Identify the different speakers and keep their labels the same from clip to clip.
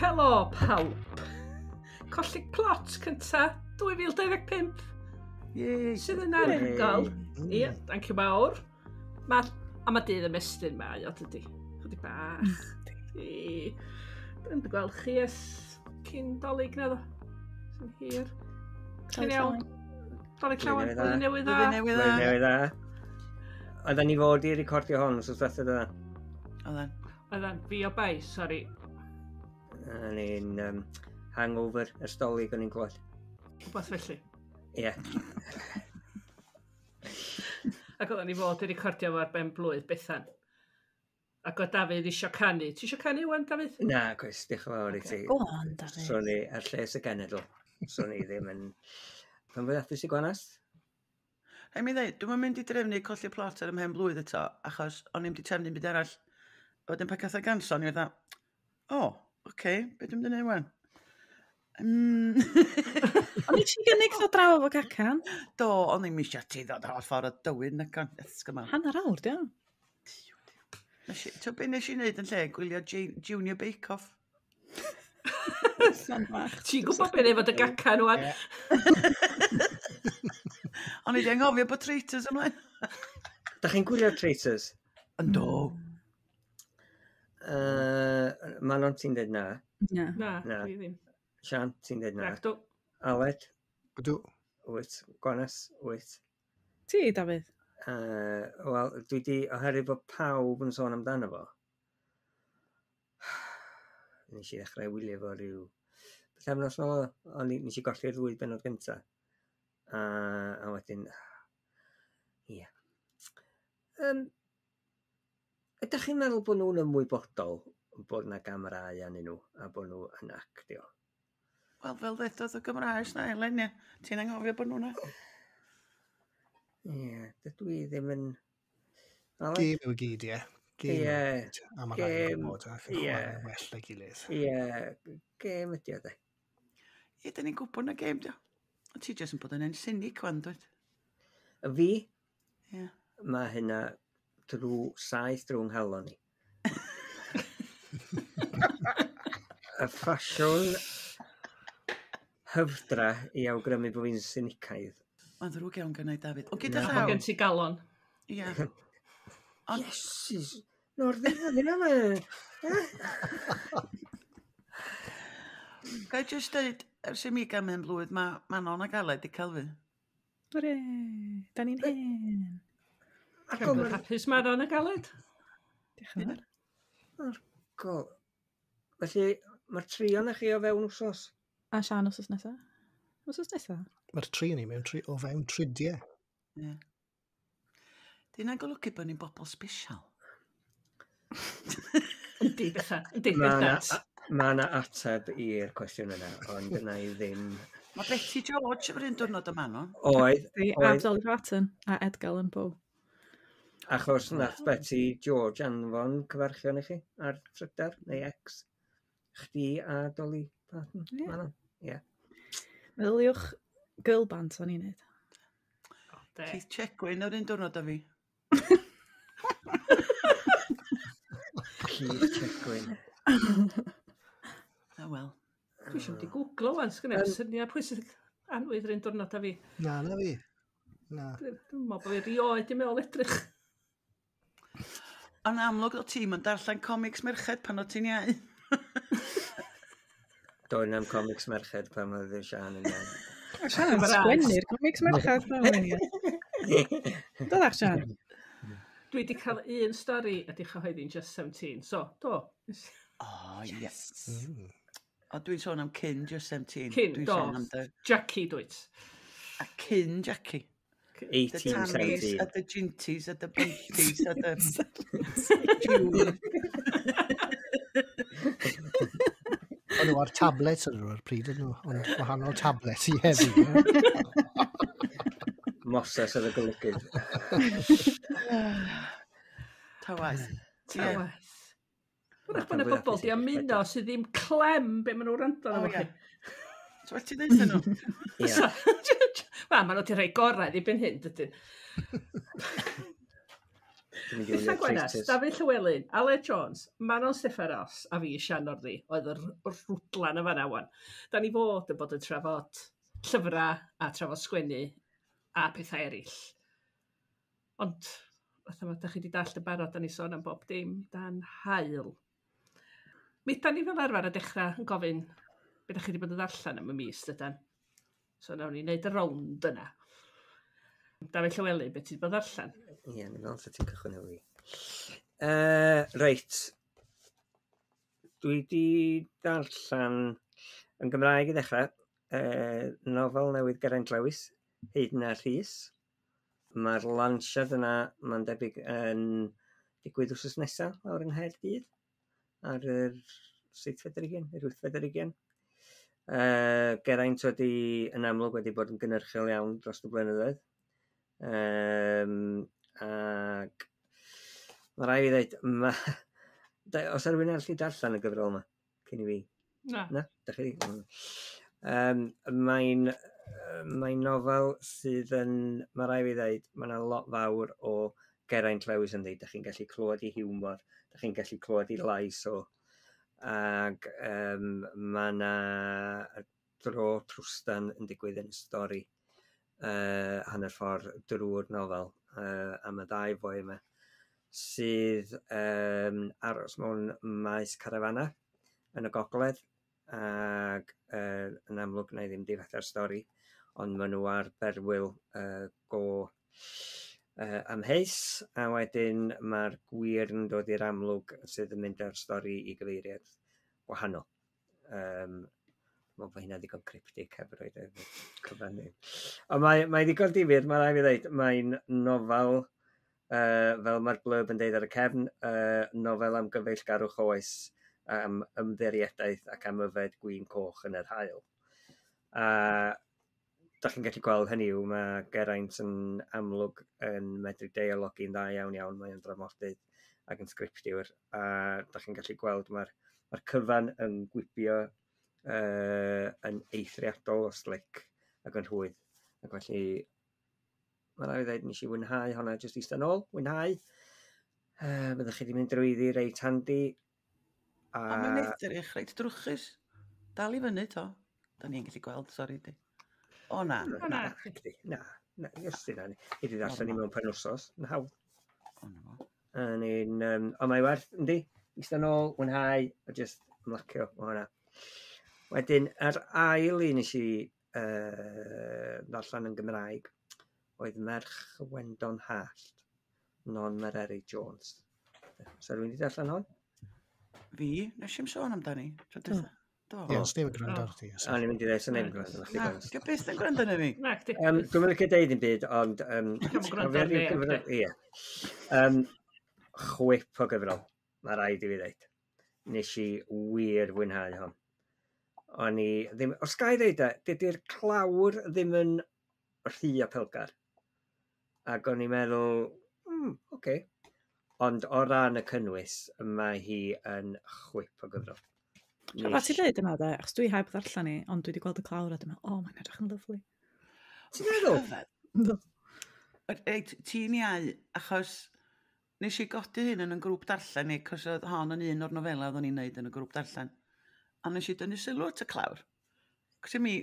Speaker 1: Helo pawb. Colli Plot cynta 2025.
Speaker 2: Yay.
Speaker 1: Sydd yn anhygoel. Ie, thank you mawr. A mae dydd ymestyn mae o, dydy. Chydig bach. Ie. Dwi'n dy gweld chi ers cyn Dolig na ddo. Sy'n hir. Chi'n iawn? Dolig llawen,
Speaker 3: Blwyddyn
Speaker 1: blwyddyn newydd dda.
Speaker 2: Blwyddyn newydd dda.
Speaker 3: Blwyddyn newydd dda. Oedden ni fod i recordio hon wrth ddiwethaf dda.
Speaker 2: Oedden.
Speaker 1: Oedden, fi o bai, sori.
Speaker 3: O'n i'n hangover ers Dolig o'n i'n clywed.
Speaker 1: Wbath felly.
Speaker 3: Ie.
Speaker 1: Ac oedden ni fod i recordio fo ar ben blwydd Bethan. Ac oedd Dafydd isio canu. Ti isio canu wan, Dafydd?
Speaker 3: Na, cwis, diolch yn fawr i ti.
Speaker 4: Go on, Dafydd.
Speaker 3: Swn i ar lles y genedl. Swn i ddim yn... Pan fydd hapus i Gwanas?
Speaker 2: Rhaid mi ddeud, dwi'm yn mynd i drefnu Colli Plot ar ymhen blwydd eto, achos o'n i'm di trefnu byd arall. A wedyn pan cath o ganso, o'n i fatha, o, oce, be dwi'n mynd i neud wan?
Speaker 4: O'n i ti gynnig ddod draw efo cacan?
Speaker 2: Do, o'n i'm eisiau ti ddod o'r ffordd o dywyn na can. Ysg yma.
Speaker 4: Hanner awr, di o.
Speaker 2: Ti'n be nes i wneud yn lle? Gwylio Junior Bake Off.
Speaker 1: Ti'n gwybod beth efo dy gacan wan?
Speaker 2: O'n i di anghofio bod Traitors ymlaen.
Speaker 3: Da chi'n gwylio Traitors?
Speaker 2: Ynddo.
Speaker 3: Manon, ti'n dweud na.
Speaker 4: Na.
Speaker 1: Na,
Speaker 3: Na.
Speaker 1: dwi ddim.
Speaker 3: Sian, ti'n dweud na.
Speaker 1: Ragdw.
Speaker 3: Aled?
Speaker 5: Ydw.
Speaker 3: Wyt. Gwanas? Wyt.
Speaker 4: Ti, Dafydd?
Speaker 3: Wel, dwi di, oherwydd bod pawb yn sôn amdano fo, nes i ddechrau wylio fo rhyw pythefnos nôl, o'n i, nes i golli'r ddwy bennod gynta. A wedyn, ie. Ydych chi'n meddwl bod nhw'n ymwybodol bod na gamerâu arnyn nhw a bod nhw yn actio?
Speaker 2: Wel, fel ddedodd y Gymraes na, Elen, ie. Ti'n anghofio bod nhw'na?
Speaker 3: Ie, dydw i ddim yn... Aled?
Speaker 5: Gêm yw i gyd, ie. Gêm
Speaker 3: Ie.
Speaker 5: yw i gyd. A mae rhaid
Speaker 3: Gêm,
Speaker 5: gwybod ac yn
Speaker 3: ie.
Speaker 5: chwarae'n well na'i gilydd.
Speaker 3: Ie, gêm ydi o de.
Speaker 2: Ie, da ni'n gwybod na gêm, dio. Ond ti jyst yn bod yn en cynic wan, dwyt?
Speaker 3: Fi,
Speaker 2: Ie.
Speaker 3: mae hynna drwy saith drwy nghalon i. Y ffasiwn hyfdra i awgrymu bod fi'n sinicaidd.
Speaker 2: Mae'n ddrwg iawn gynnau, Dafydd. Ond gyda
Speaker 3: Na.
Speaker 2: llaw.
Speaker 1: Gen ti galon.
Speaker 2: Ie. Ond
Speaker 3: Iesus, no'r ddim yna ma.
Speaker 2: ga i jyst dweud, ers i mi gael mewn blwydd, mae Manon ac Aled di cael fi.
Speaker 4: Hwre, da ni'n hen.
Speaker 3: Ac
Speaker 1: Dwi'n hapus Manon ac Aled.
Speaker 4: Diolch yn fawr.
Speaker 3: Gol. Felly, mae'r tri o'na chi o fewn wsos.
Speaker 4: A Sian wsos nesa? Wsos nesa?
Speaker 5: Mae'r tri ni mewn tri, o fewn tridiau.
Speaker 2: Ie. Di hynna'n golygu bod ni'n bobl special.
Speaker 1: Yndi, Bethan. Yndi,
Speaker 3: Mae 'na
Speaker 1: Bethan.
Speaker 3: ma' 'na ateb i'r cwestiwn yna, ond yna i ddim.
Speaker 2: Mae Betty George efo'r un diwrnod y Manon.
Speaker 3: Oedd,
Speaker 4: Fi a
Speaker 3: oedd,
Speaker 4: Dolly Parton a Edgar Allan Poe.
Speaker 3: achos nath Betty George anfon cyfarchion i chi ar Trydar neu X. Chdi a Dolly Parton.
Speaker 4: Ie.
Speaker 3: Manon. Ie.
Speaker 4: Meddyliwch girl band o'n i'n neud.
Speaker 1: De.
Speaker 2: Keith Chegwin o'r un diwrnod â fi.
Speaker 3: Keith Chegwin.
Speaker 2: A wel.
Speaker 1: Dwi eisiau mynd i googlo wan, sgynna i'm syniad pwy sydd anwyd yr un diwrnod â fi.
Speaker 5: Na, na fi. Na.
Speaker 1: Dwi'n meddwl bod fi rioed i meddwl edrych.
Speaker 2: Ond amlwg o tîm yn darllen comics merched pan o ti'n iau.
Speaker 3: Doedd na'm comics merched pan oedd y Sian yn iawn.
Speaker 4: A Sian yn sgwennu'r comics merched. Doddach, Sian?
Speaker 1: Dwi wedi cael un stori a di chyhoeddi'n Just 17, so do.
Speaker 2: O, yes. O, dwi'n sôn am cyn Just 17.
Speaker 1: Cyn,
Speaker 2: Dwi'n
Speaker 1: do.
Speaker 2: sôn am dy...
Speaker 1: Jackie, dwyt.
Speaker 2: A cyn Jackie. The Tammys,
Speaker 3: 1817.
Speaker 2: a the Ginties, a the Bunties, a the June.
Speaker 5: O'n nhw ar tablets yn nhw ar pryd yn nhw, ond wahanol tablets i heddi. ie.
Speaker 3: Moses oedd y golygydd.
Speaker 2: Ta waeth. Ie.
Speaker 1: Ta waeth. Wrach bod yna bobl di ymuno sydd ddim clem be maen nhw'n rando
Speaker 2: O,
Speaker 1: arno
Speaker 2: ie.
Speaker 1: chi.
Speaker 2: So, well ti ddeud nhw?
Speaker 3: Ie.
Speaker 1: Wel, maen nhw wedi rhoi gorau i ben hyn, dydyn.
Speaker 3: Dwi'n mynd i
Speaker 1: Bethan
Speaker 3: wylio
Speaker 1: Gwenas,
Speaker 3: Traitors.
Speaker 1: Dafydd Llywelyn, Aled Jones, Manon Steffan a fi, Sian Orddi, oedd yr rwdlan y fanna wan. Da ni fod yn bod yn trafod llyfrau a trafod sgwennu a pethau eraill. Ond, fatha ma, da chi wedi dallt yn barod, da ni sôn am bob dim dan haul. Mi da ni fel arfer a dechrau yn gofyn be da chi wedi bod yn ddarllen am y mis, dydan. So nawn ni wneud y rownd yna. Dafydd Llywelyn, beth ti wedi bod yn ddarllen?
Speaker 3: Ie, ni'n meddwl sa ti'n cychwyn efo fi. Reit. Dwi di darllen yn Gymraeg i ddechrau, nofel newydd Geraint Lewis, Heidyn a Rhys. Mae'r lansiad yna, mae'n debyg, yn digwydd wsos nesaf lawr yng Nghaerdydd, ar yr 27, yr 28. Geraint wedi, yn amlwg, wedi bod yn gynhyrchiol iawn dros y blynyddoedd. Ac mae rhaid i ddweud, os ar rhywun arall i darllen y gyfrol yma, cyn i fi?
Speaker 1: Na.
Speaker 3: Na, da chi? Mae'n nofel sydd yn, mae rhaid fi ddweud, mae yna lot fawr o Geraint Lewis yn dweud, da chi'n gallu clywed i hiwmor, da chi'n gallu clywed i lais o, ac mae yna dro trwstan yn digwydd yn y stori hanner ffordd drwy'r nofel am y ddau foi yma sydd aros mewn maes carafana yn y gogledd ac yn amlwg na i ddim difetha'r stori, ond maen nhw ar berwyl go amheus, a wedyn mae'r gwir yn dod i'r amlwg sydd yn mynd â'r stori i gyfeiriad wahanol. Mae'n bod hynna ddigon cryptic heb roed y cyfan. Ond mae ddigon difyr, mae rhaid fi ddweud, mae'n nofel, fel mae'r blurb yn deud ar y cefn, nofel am gyfeillgarwch oes, am ymddiriedaeth ac am yfed gwin coch yn yr haul. A da chi'n gallu gweld hynny yw, mae Geraint yn amlwg yn medru deialogi'n dda iawn iawn, mae'n dramodydd ac yn sgriptiwr, a da chi'n gallu gweld mae'r cyfan yn gwibio yn eithriadol o slick ac yn rhwydd. Ac felly, mae rhaid i ddweud, nes i fwynhau hwnna jyst eistedd nôl, fwynhau. Byddwch chi wedi mynd drwyddi reit handi.
Speaker 2: A mae'n edrych reit drwchus. Dal i fyny to. Da ni'n gallu gweld, sori di. O na.
Speaker 1: O na.
Speaker 3: Na, na, jyst yna. I di ddarllen i mewn penwsos, yn hawdd.
Speaker 2: O na fo.
Speaker 3: Ond mae werth, yndi, eistedd nôl, mwynhau, a jyst ymlacio o hwnna. Wedyn, yr ail un nes i ddarllen yn Gymraeg oedd Merch Wendon Hallt, Non Mererid Jones. So rwy'n wedi darllen hon?
Speaker 2: Fi? Nes i'm sôn amdani. Tro dwytha. Do.
Speaker 5: Ie, os neb yn gwrando ar ti.
Speaker 3: O'n i'n mynd i ddweud, sy'n neb yn gwrando
Speaker 2: Na,
Speaker 3: ar
Speaker 2: dio byth yn gwrando arna fi.
Speaker 1: Na, chdi.
Speaker 3: Dwi'm yn licio deud dim byd, ond...
Speaker 1: Dio'm yn gwrando ar fi,
Speaker 3: Ie. Chwip o gyfrol, mae rhaid i fi ddeud. Nes i wir fwynhau hon. O'n i ddim... Os ga i ddeud e, dydy'r clawr ddim yn rhy apelgar. Ac o'n i'n meddwl, oce. Ond o ran y cynnwys, mae hi yn chwip o gyfrol.
Speaker 4: Rhaid ti dweud yna de, achos dwi heb ddarllen i, ond dwi wedi gweld y clawr a dwi'n meddwl, oh, mae'n edrych yn lyfli.
Speaker 3: Ti'n meddwl?
Speaker 4: Yndw.
Speaker 2: Reit, ti'n iau, achos nes i godi hyn yn y grŵp darllen ni, cos oedd hon yn un o'r nofelau oedden ni'n neud yn y grŵp darllen. A nes i dynnu sylw at y clawr. Cos i mi,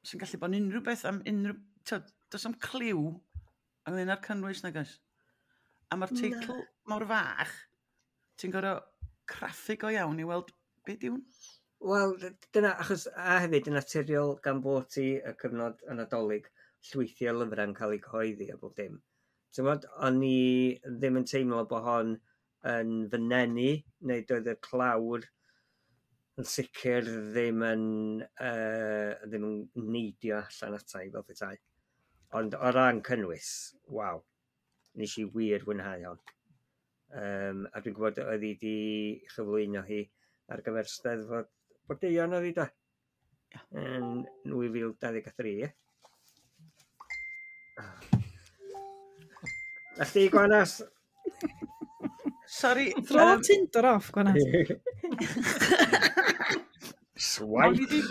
Speaker 2: sy'n gallu bod yn unrhyw beth am unrhyw... Tyd, does am cliw ynglyn â'r cynnwys nag oes. A mae'r teitl mor fach, ti'n gorfod craffu go iawn i weld be di hwn.
Speaker 3: Wel, dyna, achos a hefyd yn naturiol gan bod ti y cyfnod y Nadolig, llwythi o lyfrau'n cael eu cyhoeddi a bob dim. Ti'n gwbod, o'n i ddim yn teimlo bod hon yn fy nenu, neu doedd y clawr yn sicr ddim yn neidio allan ata i fel petai. Ond o ran cynnwys, waw, nes i wir fwynhau hon. A dwi'n gwybod oedd hi di chyflwyno hi ar gyfer Steddfod Bodeuon oedd hi da? Yn 2023, ie? Na chdi, Gwanas?
Speaker 2: Sorry.
Speaker 4: Throw Tinder off, Gwanas.
Speaker 3: Swipe.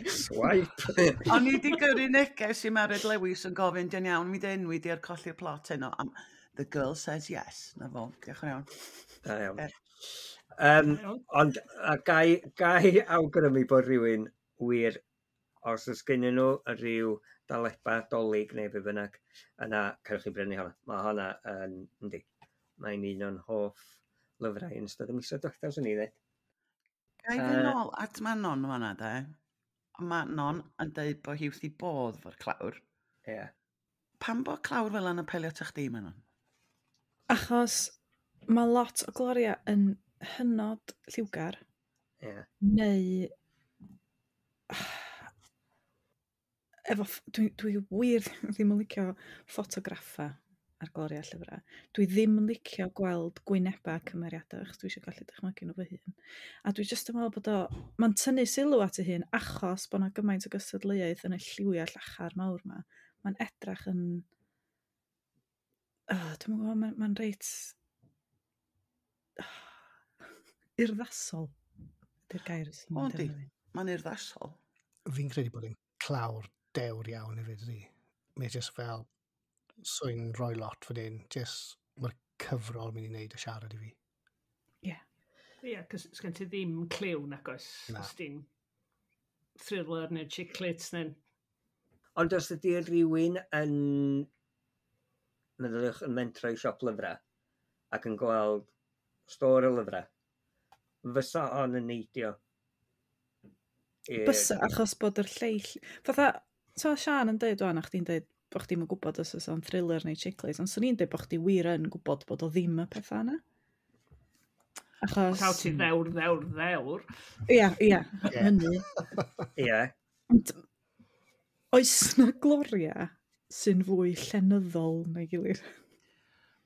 Speaker 3: Swipe.
Speaker 2: O'n i di gyrru neges i Mared Lewis yn gofyn, di'n iawn, mi dy enwi di ar colli'r plot heno. The girl says yes. Na fo, diolch yn iawn.
Speaker 3: Da iawn.
Speaker 2: Ie.
Speaker 1: Iawn.
Speaker 3: Ond a gai awgrymu bod rhywun wir, os oes gennyn nhw rhyw daleba dolyg neu be bynnag, yna cerwch chi brynu honna. Mae honna yn, yndi, mae'n un o'n hoff lyfrau yn ystod y misoedd diwethaf, swn i ddweud.
Speaker 2: Ga i fynd nôl at Manon fan'na de. Manon yn deud bod hi wrth ei bodd fo'r clawr.
Speaker 3: Ie.
Speaker 2: Pam bod clawr fel yna'n apelio at chdi, Manon?
Speaker 4: Achos mae lot o gloria yn hynod lliwgar.
Speaker 3: Ie.
Speaker 4: Neu efo, dwi wir ddim yn licio ffotograffa ar gloria llyfrau. Dwi ddim yn licio gweld gwynebau cymeriadau, achos dwi eisiau gallu dychmygu nhw fy hun. A dwi jyst yn meddwl bod o, mae'n tynnu sylw at ei hun achos bod yna gymaint o gystadleuaeth yn y lliwiau llachar mawr yma. Mae'n edrach yn... Oh, dwi'm yn gwybod, mae'n reit urddasol ydy'r gair sy'n
Speaker 2: O, yndi.
Speaker 4: defnyddio.
Speaker 2: Mae'n urddasol.
Speaker 5: Fi'n credu bod e'n clawr dewr iawn hefyd, ydi. Mae jyst fel swyn rhoi lot fan hyn, jyst mae'r cyfrol mynd i wneud y siarad i fi.
Speaker 4: Ie.
Speaker 1: Ie, cos sgen ti ddim cliw nag oes.
Speaker 5: Na.
Speaker 1: Os ti'n thriller neu chick lit neu...
Speaker 3: Ond os ydy rhywun yn, meddyliwch, yn mentro i siop lyfrau ac yn gweld stôr y lyfrau, fysa on yn neidio.
Speaker 4: Bysa, achos bod yr lleill... Fatha, so Sian yn deud wan, a chdi'n deud bod chdi'm yn gwybod os oes o'n thriller neu chick lit, ond swn i'n deud bod chdi wir yn gwybod bod o ddim y pethau yna. Achos...
Speaker 1: Taw ti ddewr, ddewr, ddewr.
Speaker 4: Ia, ia,
Speaker 5: Ie.
Speaker 4: hynny.
Speaker 3: Ie.
Speaker 4: Ond oes na gloria sy'n fwy llenyddol na'i gilydd?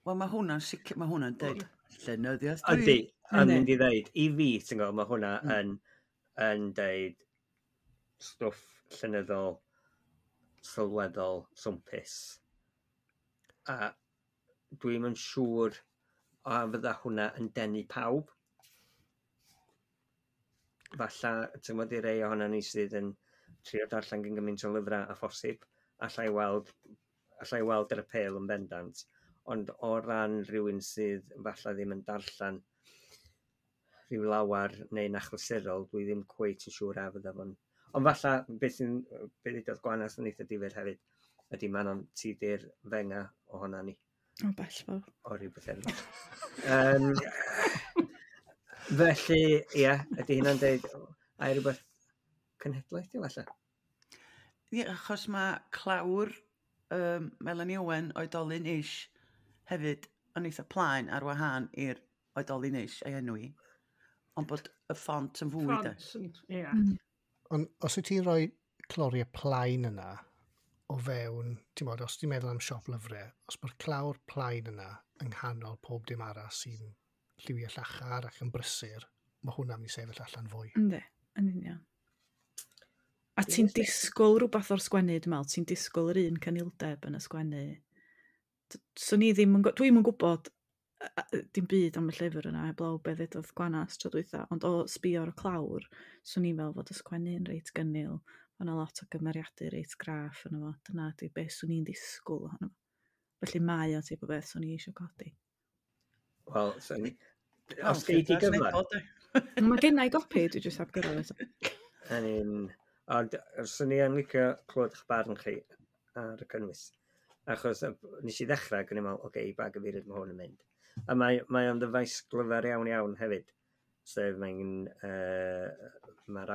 Speaker 2: Wel, mae hwnna'n sicr, mae hwnna'n deud llenyddiaeth dwi.
Speaker 3: Ydy, yn
Speaker 4: Yndi.
Speaker 3: mynd i ddeud, i fi, ti'n gwybod, mae hwnna yn deud stwff llenyddol, sylweddol, swmpus. A dwi'm yn siŵr a fydda hwnna yn denu pawb. Falla, ti'n gwybod, i rei ohono ni sydd yn trio darllen gyn gymaint o lyfrau a phosib, allai weld yr apêl yn bendant, ond o ran rhywun sydd falle ddim yn darllen rhyw lawar neu'n achlysurol, dwi ddim cweit yn siŵr a fydda fo'n... Ond falle, beth sy'n, beth ddudodd Gwanas yn eitha difyr hefyd, ydy Manon, ti di'r fenga ohona ni,
Speaker 4: O, bell fawr.
Speaker 3: o rhywbeth eraill. Felly, ie, ydy hynna'n deud, ai rhywbeth cenhedlaeth i falle?
Speaker 2: Ie, achos mae clawr Melanie Owen, oedolyn ish, hefyd yn eitha plaen ar wahân i'r oedolyn ish a'i enw i. Ond bod y ffont yn fwy, de.
Speaker 1: Ffont, ie.
Speaker 5: Ond os wyt ti'n rhoi cloriau plaen yna o fewn, ti'n modd, os ti'n meddwl am siop lyfrau, os mae'r clawr plaen yna yng nghanol pob dim arall sy'n lliwiau llachar ac yn brysur, mae hwnna'n mynd i sefyll allan fwy.
Speaker 4: Yndi, yn union. A ti'n disgwyl rhywbeth o'r sgwennu, dwi'n meddwl, ti'n disgwyl yr un cynildeb yn y sgwennu. Swn i ddim yn, dwi'm yn gwybod dim byd am y llyfr yna, heblaw be ddedodd Gwanas tro dwytha, ond o sbio ar y clawr, swn i'n meddwl fod y sgwennu yn reit gynnil, mae yna lot o gymeriadu reit graff yno fo, dyna ydi be swn i'n ddisgwyl ohono fo. Felly mae o teip o beth swn i eisiau codi.
Speaker 3: Wel, os gei di gyfle,
Speaker 4: Mae gen i gopi, dwi jyst heb gyrraedd eto.
Speaker 3: yn un, ond swn i yn licio clywed eich barn chi ar y cynnwys. Achos nes i ddechrau ac o'n i'n meddwl, oce, i ba gyfeiriad mae hwn yn mynd. A mae o'n ddyfais glyfar iawn iawn hefyd. Sef mae'r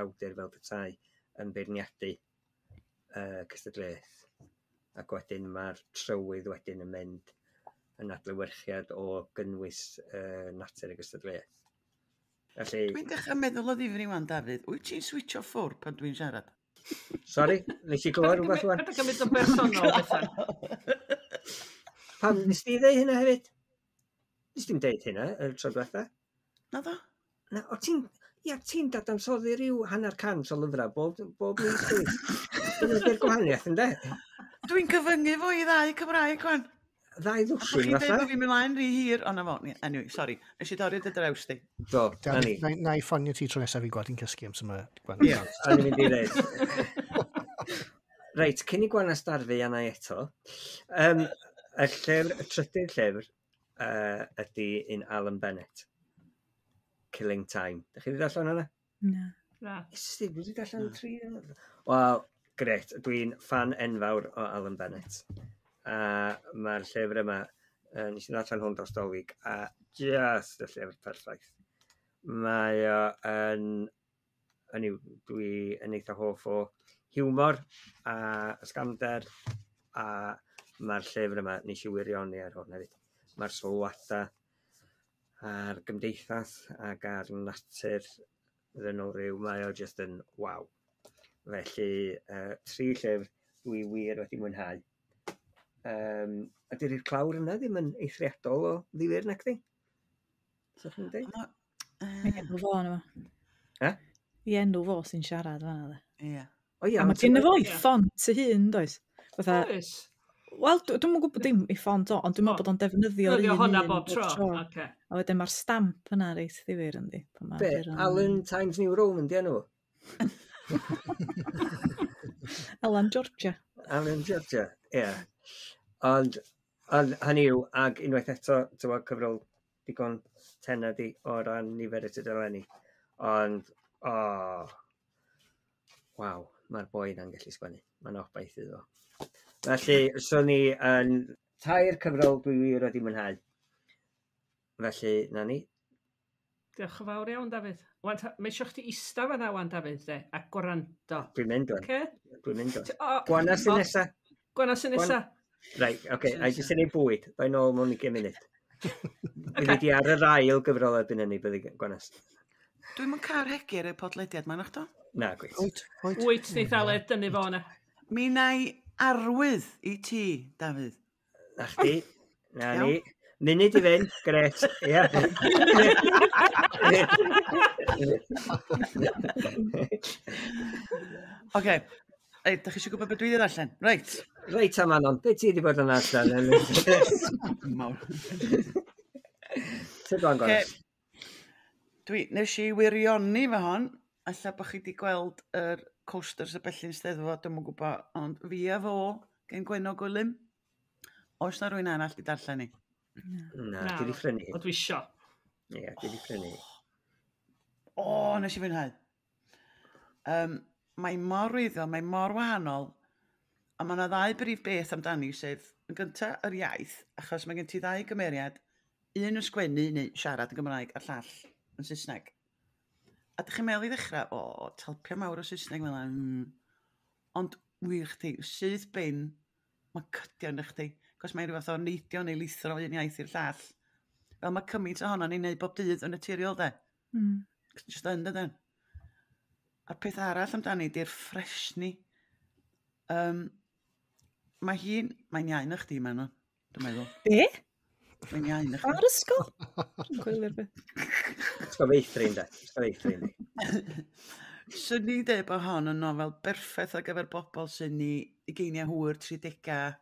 Speaker 3: awdur fel petai yn beirniadu cystadleuaeth. Ac wedyn mae'r trywydd wedyn yn mynd yn adlewyrchiad o gynnwys natur y gystadleuaeth. Felly,
Speaker 2: Dwi'n dechrau meddwl o ddifri wan, Dafydd. Wyt ti'n switcho ffwrdd pan dwi'n siarad?
Speaker 3: Sori, nes i glywed rhywbeth wan?
Speaker 1: Paid â gymryd o'n bersonol, Bethan.
Speaker 3: Pam, nes di ddeud hynna hefyd? Nes di'm deud hynna y tro diwetha?
Speaker 2: Na ddo?
Speaker 3: Na, o ti'n... Ia, ti'n dadansoddi rhyw 150 o lyfrau bob mis dwi. Dyna di'r gwahaniaeth, ynde?
Speaker 2: Dwi'n cyfyngu fo i ddau Cymraeg, wan.
Speaker 3: Ddau
Speaker 2: A bod
Speaker 3: ddwsin,
Speaker 2: chi'n dweud
Speaker 3: fatha.
Speaker 2: bod fi'n mynd mlaen rhy hir, ond na fo. Anyway, sorry. Nes i dorri dy draws di.
Speaker 3: Do, na ni.
Speaker 5: Na, na i ffonio ti tro nesaf i gweld ti'n cysgu am sy'n
Speaker 3: Ie, o'n i'n mynd i ddeud. Reit, cyn i Gwanas darfu anna eto. Y llyfr, y trydydd llyfr, ydy un Alan Bennett. Killing Time. Dych chi wedi darllen hwnna?
Speaker 4: Na.
Speaker 1: Na.
Speaker 3: Ysdi, dwi wedi darllen tri. Wel, gret. Dwi'n fan enfawr o Alan Bennett. A mae'r llyfr yma, nes i ddarllen hwn dros Dolig, a just y llyfr perffaith. Mae o yn, hynny yw, dwi yn eitha hoff o hiwmor a ysgamder, a mae'r llyfr yma, nes i wirioni ar hwn hefyd. Mae'r sylwadau a'r gymdeithas ac ar natur ddynol rhyw, mae o just yn waw. Felly, tri llyfr dwi wir wedi mwynhau. A dydi'r clawr yna ddim yn eithriadol o ddifyr, nac di? So chi'n dweud?
Speaker 4: Mae enw fo yna fo.
Speaker 3: Eh?
Speaker 4: I enw fo sy'n siarad fan'na, de.
Speaker 2: Ie.
Speaker 3: O ia,
Speaker 4: A mae gen fo i ffont ei hun, does? Fatha,
Speaker 1: Oes.
Speaker 4: wel, dwi'm yn gwybod dim i ffont o, ond dwi'n meddwl bod o'n defnyddio'r
Speaker 1: Defnyddio
Speaker 4: un
Speaker 1: hwnna
Speaker 4: un
Speaker 1: bob tro. Oce.
Speaker 4: A wedyn mae'r stamp yna reit ddifyr yndi. Pan ma'r
Speaker 3: Be,
Speaker 4: Huron-
Speaker 3: Alan Times New Roman, di enw?
Speaker 4: Alan Georgia.
Speaker 3: Alan Georgia, ie. Yeah. Ond, ond hynny yw, ag unwaith eto, ti'n gwbod, cyfrol digon tenna di o ran nifer y tudalenni. Ond, o, oh, waw, mae'r boi yna'n gallu sgwennu. Mae'n obaith iddo. Felly, swn i yn tair cyfrol dwi wir wedi mwynhau. Felly, na ni.
Speaker 1: Diolch yn fawr iawn, Dafydd. Wan, mae eisiau chdi ista fan'na wan, Dafydd, de, a gwrando.
Speaker 3: Dwi'n mynd wan.
Speaker 1: Oce?
Speaker 3: Dwi'n mynd wan.
Speaker 1: O,
Speaker 3: Gwana sy'n
Speaker 1: o,
Speaker 3: nesa.
Speaker 1: Gwana sy'n nesa.
Speaker 3: Reit, oce, okay, a
Speaker 2: Sy'n
Speaker 3: jyst yn ei bwyd. Dau nôl mewn 20 munud. Fyddi di ar yr ail gyfrol erbyn hynny, byddi Gwanas.
Speaker 2: Dwi'm yn cael rhegi ar y podlediad ma'n o'ch do?
Speaker 3: Na, gwyt.
Speaker 5: Wyt, wyt.
Speaker 1: Wyt, neith Aled dynnu fo yna.
Speaker 2: Mi na i arwydd i ti, Dafydd.
Speaker 3: Na chdi. Na
Speaker 2: Iawn.
Speaker 3: ni. Munud i fynd, gret. Ie.
Speaker 2: Oce. Ei, da chi eisiau gwybod beth dwi wedi ddarllen? Reit.
Speaker 3: Reit am Manon, be ti wedi bod yn allan?
Speaker 2: Mawr.
Speaker 3: Tyd o'n
Speaker 2: Oce.
Speaker 3: Gwanas.
Speaker 2: Dwi, nes i wirioni fo hon. Alla bod chi wedi gweld yr coasters y bellyn steddfod, dwi'm yn gwybod, ond fi a fo, gen Gwenno Gwilym. Oes na rwy'n arall di darllen ni?
Speaker 3: Na, dwi wedi phrynu hi.
Speaker 1: O, dwi isio.
Speaker 3: Ie, dwi wedi phrynu hi.
Speaker 2: O, nes i fwynhau. Mae mor wreiddiol, mae mor wahanol, a mae yna ddau brif beth amdani, sef yn gyntaf yr iaith, achos mae gen ti ddau gymeriad, un yn sgwennu neu siarad yn Gymraeg a'r llall yn Saesneg. A dych chi'n meddwl i ddechrau, o, talpia mawr o Saesneg fel yna. Ond wir chdi, syth bin, mae cydio yn chdi, cos mae'n rhyw fath o neidio neu lithro un iaith i'r llall. Fel mae cymaint ohono ni'n neud bob dydd yn naturiol, de. Just yn dydyn. A'r peth arall amdani di'r ffresni. Mae hi'n... Mae'n iau na chdi, Manon, dwi'n meddwl.
Speaker 4: Be?
Speaker 2: Mae'n iau na chdi.
Speaker 4: Ar ysgol? Dwi'n coelio'r beth.
Speaker 3: Ysgol feithrin, de. Ysgol feithrin. di.
Speaker 2: Swn i'n dweud bod hon yn nofel berffaith ar gyfer bobl sy'n ni ugeiniau hwyr, 30au.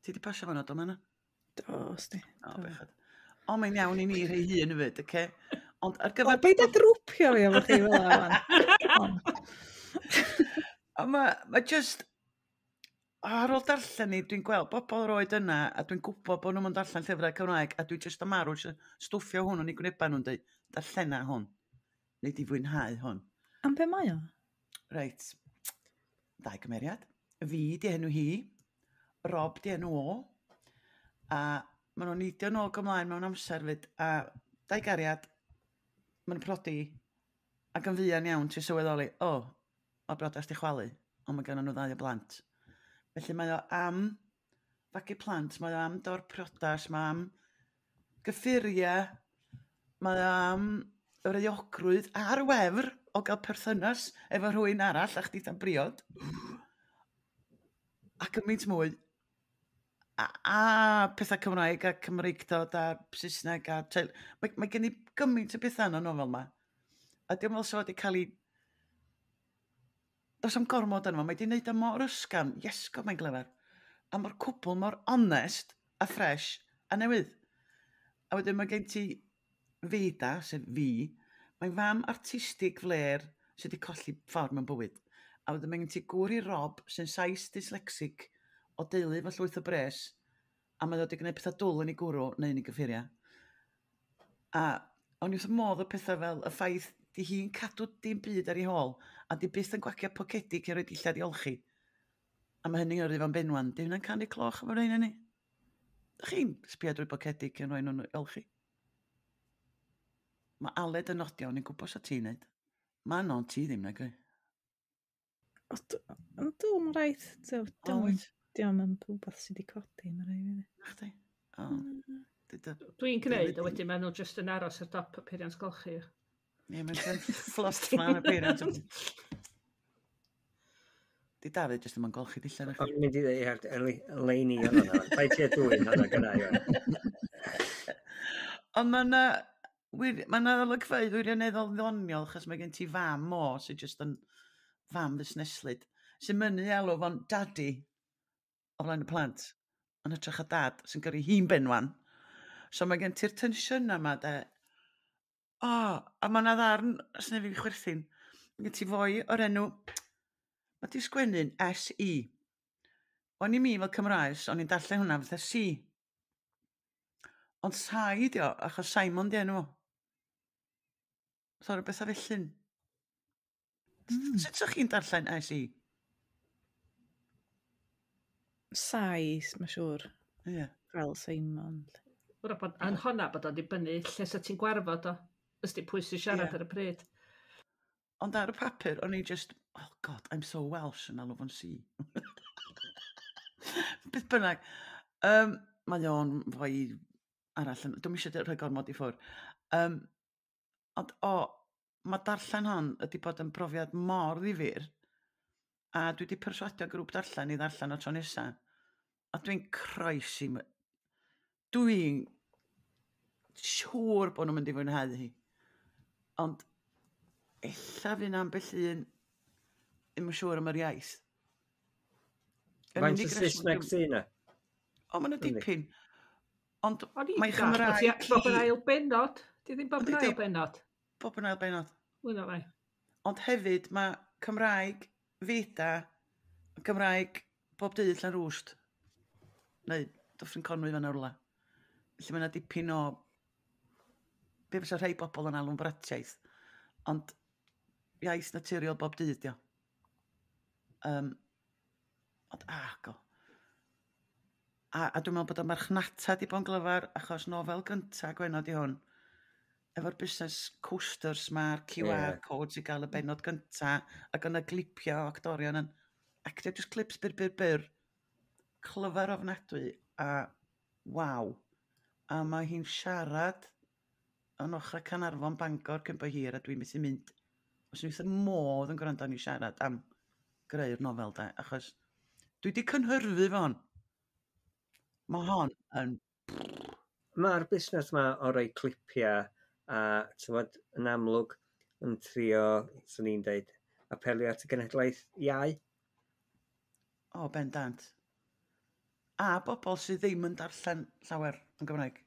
Speaker 2: Ti di pasio fan'na, do, Manon?
Speaker 4: Do, sdi.
Speaker 2: O,
Speaker 4: Do.
Speaker 2: bechod. O, mae'n iawn i ni rhai hun hefyd, oce? Ond ar
Speaker 4: O,
Speaker 2: gyfer...
Speaker 4: beid â drwpio fi efo chi fel yna. wan.
Speaker 2: A mae ma just... Ar ôl darllen ni, dwi'n gweld bobl o'r oed yna, a dwi'n gwybod bod nhw'n darllen llyfrau Cymraeg, a dwi jyst am marw eisiau stwffio hwn yn eu gwynebau nhw'n dweud, darllena hwn, neu di fwynhau hwn.
Speaker 4: Am be mae o?
Speaker 2: Reit, ddau gymeriad. Fi di enw hi, Rob di enw o, a maen nhw'n neidio nôl ymlaen mewn amser fyd, a dau gariad, maen nhw'n prodi, ac yn fuan iawn ti'n sylweddoli, o, mae'r briodas di chwalu, ond mae gennym nhw ddau o blant. Felly mae o am fagu plant, mae o am dor priodas, mae am gyffuriau, mae o am yr euogrwydd a'r wefr o gael perthynas efo rhywun arall a chdi dan briod. A gymaint mwy. A pethau Cymraeg a Cymreictod a Saesneg a teil. Mae gen i gymaint o bethau yn y nofel yma. A diolch fel sa fo wedi cael ei... Does am gormod yno fo, mae di wneud o mor ysgafn, iesgob mae'n glyfar. A mae'r cwbl mor onest a ffres a newydd. A wedyn mae gen ti Vida, sef fi, mae'n fam artistig fler sydd wedi colli ffordd mewn bywyd. A wedyn mae gen ti gŵr i Rob sy'n Sais dyslexic o deulu efo llwyth o bres A mae o wedi gwneud pethau dwl yn ei gwrw neu yn ei gyffuriau. A o'n i wrth modd y pethau fel y ffaith di hi'n cadw dim byd ar ei hôl a di byth yn gwacio pocedi cyn rhoi dillad i olchi. A mae hynny'n yrru fo'n benwan. Di hynna'n canu cloch efo rhain ni? Dych chi'n sbio drwy bocedi cyn rhoi nhw'n olchi? Mae Aled yn nodio, o'n i'n gwybod sa ti'n neud. Mae non ti ddim nag o'i.
Speaker 4: Ond dw, mae'n rhaid. Diolch yn rhywbeth sydd wedi codi, mae'n rhaid.
Speaker 2: Na chdi? O.
Speaker 1: Dwi'n gwneud, a wedyn maen nhw jyst yn aros ar dop y peiriant golchi.
Speaker 2: Ie, mae'n fflost mlaen y peiriant. Di Dafydd jyst ddim yn golchi dillad.
Speaker 3: O'n i'n mynd i ddweud, leini o'n hwnna. Paid ti a dwyn hwnna gyna i.
Speaker 2: Ond mae yna mae yna olygfeydd wirioneddol ddoniol, achos mae gen ti fam mo sy'n jyst yn fam fusneslyd, sy'n mynnu alw fo'n daddy o flaen y plant, yn hytrach o dad, sy'n gyrru hi'n benwan. So mae gen ti'r tensiynau yma, de. O, a mae yna ddarn, os neu fi chwerthin, mae gen ti foi o'r enw, mae di sgwennu'n S-E. O'n i mi fel Cymraes, o'n i'n darllen hwnna fatha C. Ond Sai di o, achos Simon di enw o. So rhywbeth a felly. Sut sa'ch chi'n darllen S-E?
Speaker 4: Sai, mae'n siŵr.
Speaker 2: Ie. Yeah.
Speaker 4: Fel Simon.
Speaker 1: Wrach bod yn honna bod o'n dibynnu lle sa ti'n gwarfod o. Ysdi pwy sy'n siarad ar y pryd.
Speaker 2: Ond ar y papur, o'n i just, oh God, I'm so Welsh yn alw fo'n C. Beth bynnag. Mae o'n fwy arall. Dwi'm eisiau rhoi gormod i ffwrdd. Ond o, mae darllen hon ydi bod yn brofiad mor ddifyr. A dwi wedi perswadio grŵp darllen i ddarllen o tro nesa. A dwi'n croesi. Dwi'n siŵr bod nhw'n mynd i fwynhau hi. Ond ella fydd 'na ambell un ddim yn siŵr am yr iaith. Yr
Speaker 3: Faint o
Speaker 2: unig reswm
Speaker 3: Saesneg
Speaker 2: dwi'n
Speaker 3: sy 'na?
Speaker 2: O, ma' 'na dipyn. Ond
Speaker 1: O'n i'n
Speaker 2: mae
Speaker 1: dallt bod
Speaker 2: Chymraeg
Speaker 1: ti bob yn
Speaker 2: hi
Speaker 1: ail bennod. Di ddim bob yn
Speaker 2: Yndi,
Speaker 1: ail bennod.
Speaker 2: Bob yn ail bennod.
Speaker 1: Mwy na lai.
Speaker 2: Ond hefyd mae Cymraeg Fida, Cymraeg bob dydd Llanrwst. Neu Dyffryn Conwy fan rwla. Felly mae yna dipyn o be fysa rhai bobl yn alw'n bratiaith. Ond iaith naturiol bob dydd, dio. Ond go. A dwi'n meddwl bod y marchnata di bod yn glyfar, achos nofel gynta Gwenno di hwn. Efo'r busnes coasters ma'r QR codes i gael y bennod gynta, ac yna glipio actorion yn actio just clips byr, byr, byr. Clyfar ofnadwy, a waw. A mae hi'n siarad yn ochrau Caernarfon Bangor cyn bo hir, a dwi'n methu mynd. Os dwi'n wrth modd yn gwrando arni siarad am greu'r nofel de, achos dwi wedi cynhyrfu fo hon. Mae hon yn...
Speaker 3: Mae'r busnes ma o roi clipiau a tywod, yn amlwg yn trio, swn i'n deud, apelio at y genhedlaeth iau.
Speaker 2: O, bendant. A bobl sydd ddim yn darllen llawer yn Gymraeg.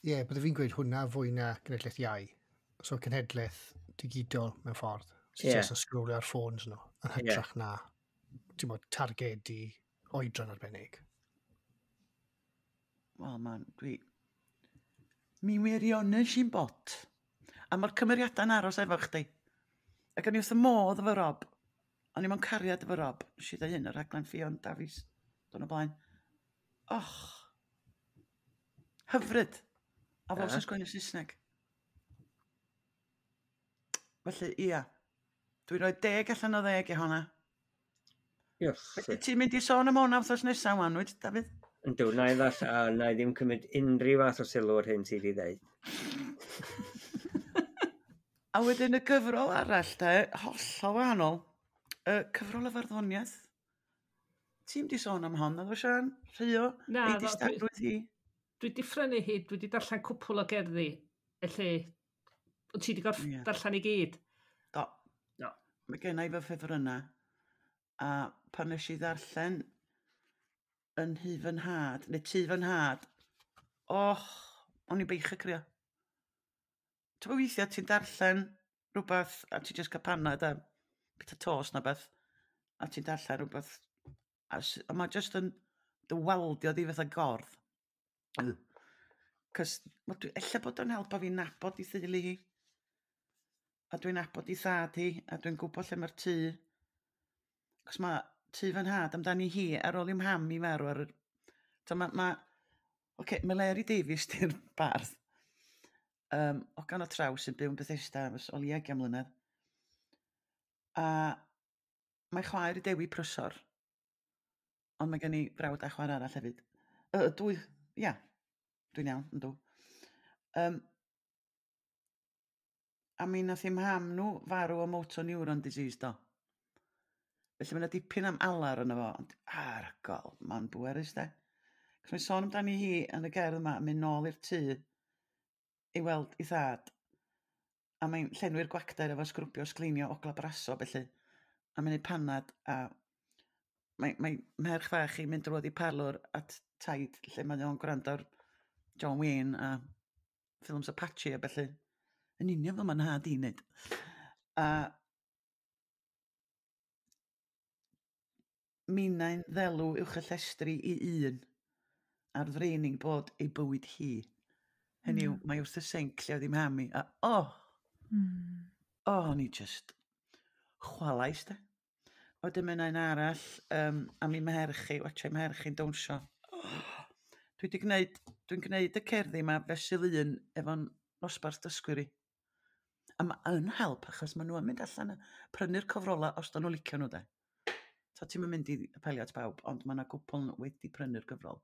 Speaker 5: Ie, yeah, bydde fi'n gweud hwnna fwy na genhedlaeth iau. So cenhedlaeth digidol mewn ffordd. Sy'n yeah. Just yn sgrolio ar ffôns nhw. Yn hytrach na, ti'n bod, targedu oedran arbennig.
Speaker 2: Wel, man, dwi... Mi wirionedd sy'n bot. A mae'r cymeriadau'n aros efo chdi. Ac o'n i wrth y modd efo Rob. O'n i mewn cariad efo Rob. Nes i ddeud hyn, y rhaglen Ffion Dafis. Do'n o blaen. Och. Hyfryd. A fo sy'n sgwennu Saesneg. Felly, ia. Dwi'n rhoi 10 allan o 10 i honna.
Speaker 3: Yes.
Speaker 2: Felly ti'n mynd i sôn am honna wythnos nesaf wan, wyt, Dafydd?
Speaker 3: Yndw, na i ddall, a na i ddim cymryd unrhyw fath o sylw o'r hyn sydd i ddeud.
Speaker 2: A wedyn y gyfrol arall, de, hollol wahanol, y cyfrol y farddoniaeth. Ti'n di sôn am hon, naddo Sian? Rhio?
Speaker 1: Na,
Speaker 2: Ei distagrwydd hi?
Speaker 1: Dwi di phrynu hi, dwi di darllen cwpl o gerddi, felly, ond ti di gorff darllen i gyd?
Speaker 2: Do.
Speaker 1: Do.
Speaker 2: Mae gen i fy ffefrynnau. A pan nes i ddarllen yn nhŷ fy nhad, neu tŷ fy nhad, och, o'n i'n beichio crio. Ti'n gwybod weithiau ti'n darllen rhywbeth a ti'n just cael panad a bit o tost na beth, a ti'n darllen rhywbeth, a mae just yn dy waldio di fatha gordd. Cos, ella bod o'n help o fi nabod i theulu hi. A dwi'n nabod i thad hi, a dwi'n gwybod lle mae'r tŷ. Cos mae tŷ fy nhad amdani hi ar ôl i'w mham i farw ar yr... So mae... Ma, Oce, okay, Meleri Davies di'r bardd. Ogan o traws yn byw yn Bethesda ers o leia 20 mlynedd. A mae chwaer i Dewi Prysor. Ond mae gen i brawd a chwaer arall hefyd. Dwy, ia, dwi'n iawn, yndw. A mi nath i'm mham nhw farw o motor neuron disease do. Felly mae yna dipyn am alar yno fo, ond argol, mae'n bwerus de. Cos mae'n sôn amdani hi yn y gerdd yma yn mynd nôl i'r tŷ i weld ei thad. A mae'n llenwi'r gwacter efo sgrwbio sgleinio ogla braso felly. A mae'n neud panad a mae merch fach i'n mynd drwodd i parlwr at taid lle mae o'n gwrando ar John Wayne a ffilms Apache a felly. Yn union fel mae'n nhad i'n neud. A minnau'n ddelw uwch y llestri i un ar freining bod ei bywyd hi. Hynny yw, mae wrth y sinc lle oedd i'm ham i. A oh, ni just chwalais de. Wedyn mae yna un arall am i mherch i, watcha i mherch i'n dawnsio. Oh, dwi'n gwneud y cerddi yma fesul un efo'n nosbarth dysgwyr i. A mae yn help achos maen nhw yn mynd allan a prynu'r cyfrola os da nhw licio nhw de. Ta ti'm yn mynd i apelio at bawb, ond mae yna gwpl wedi prynu'r gyfrol.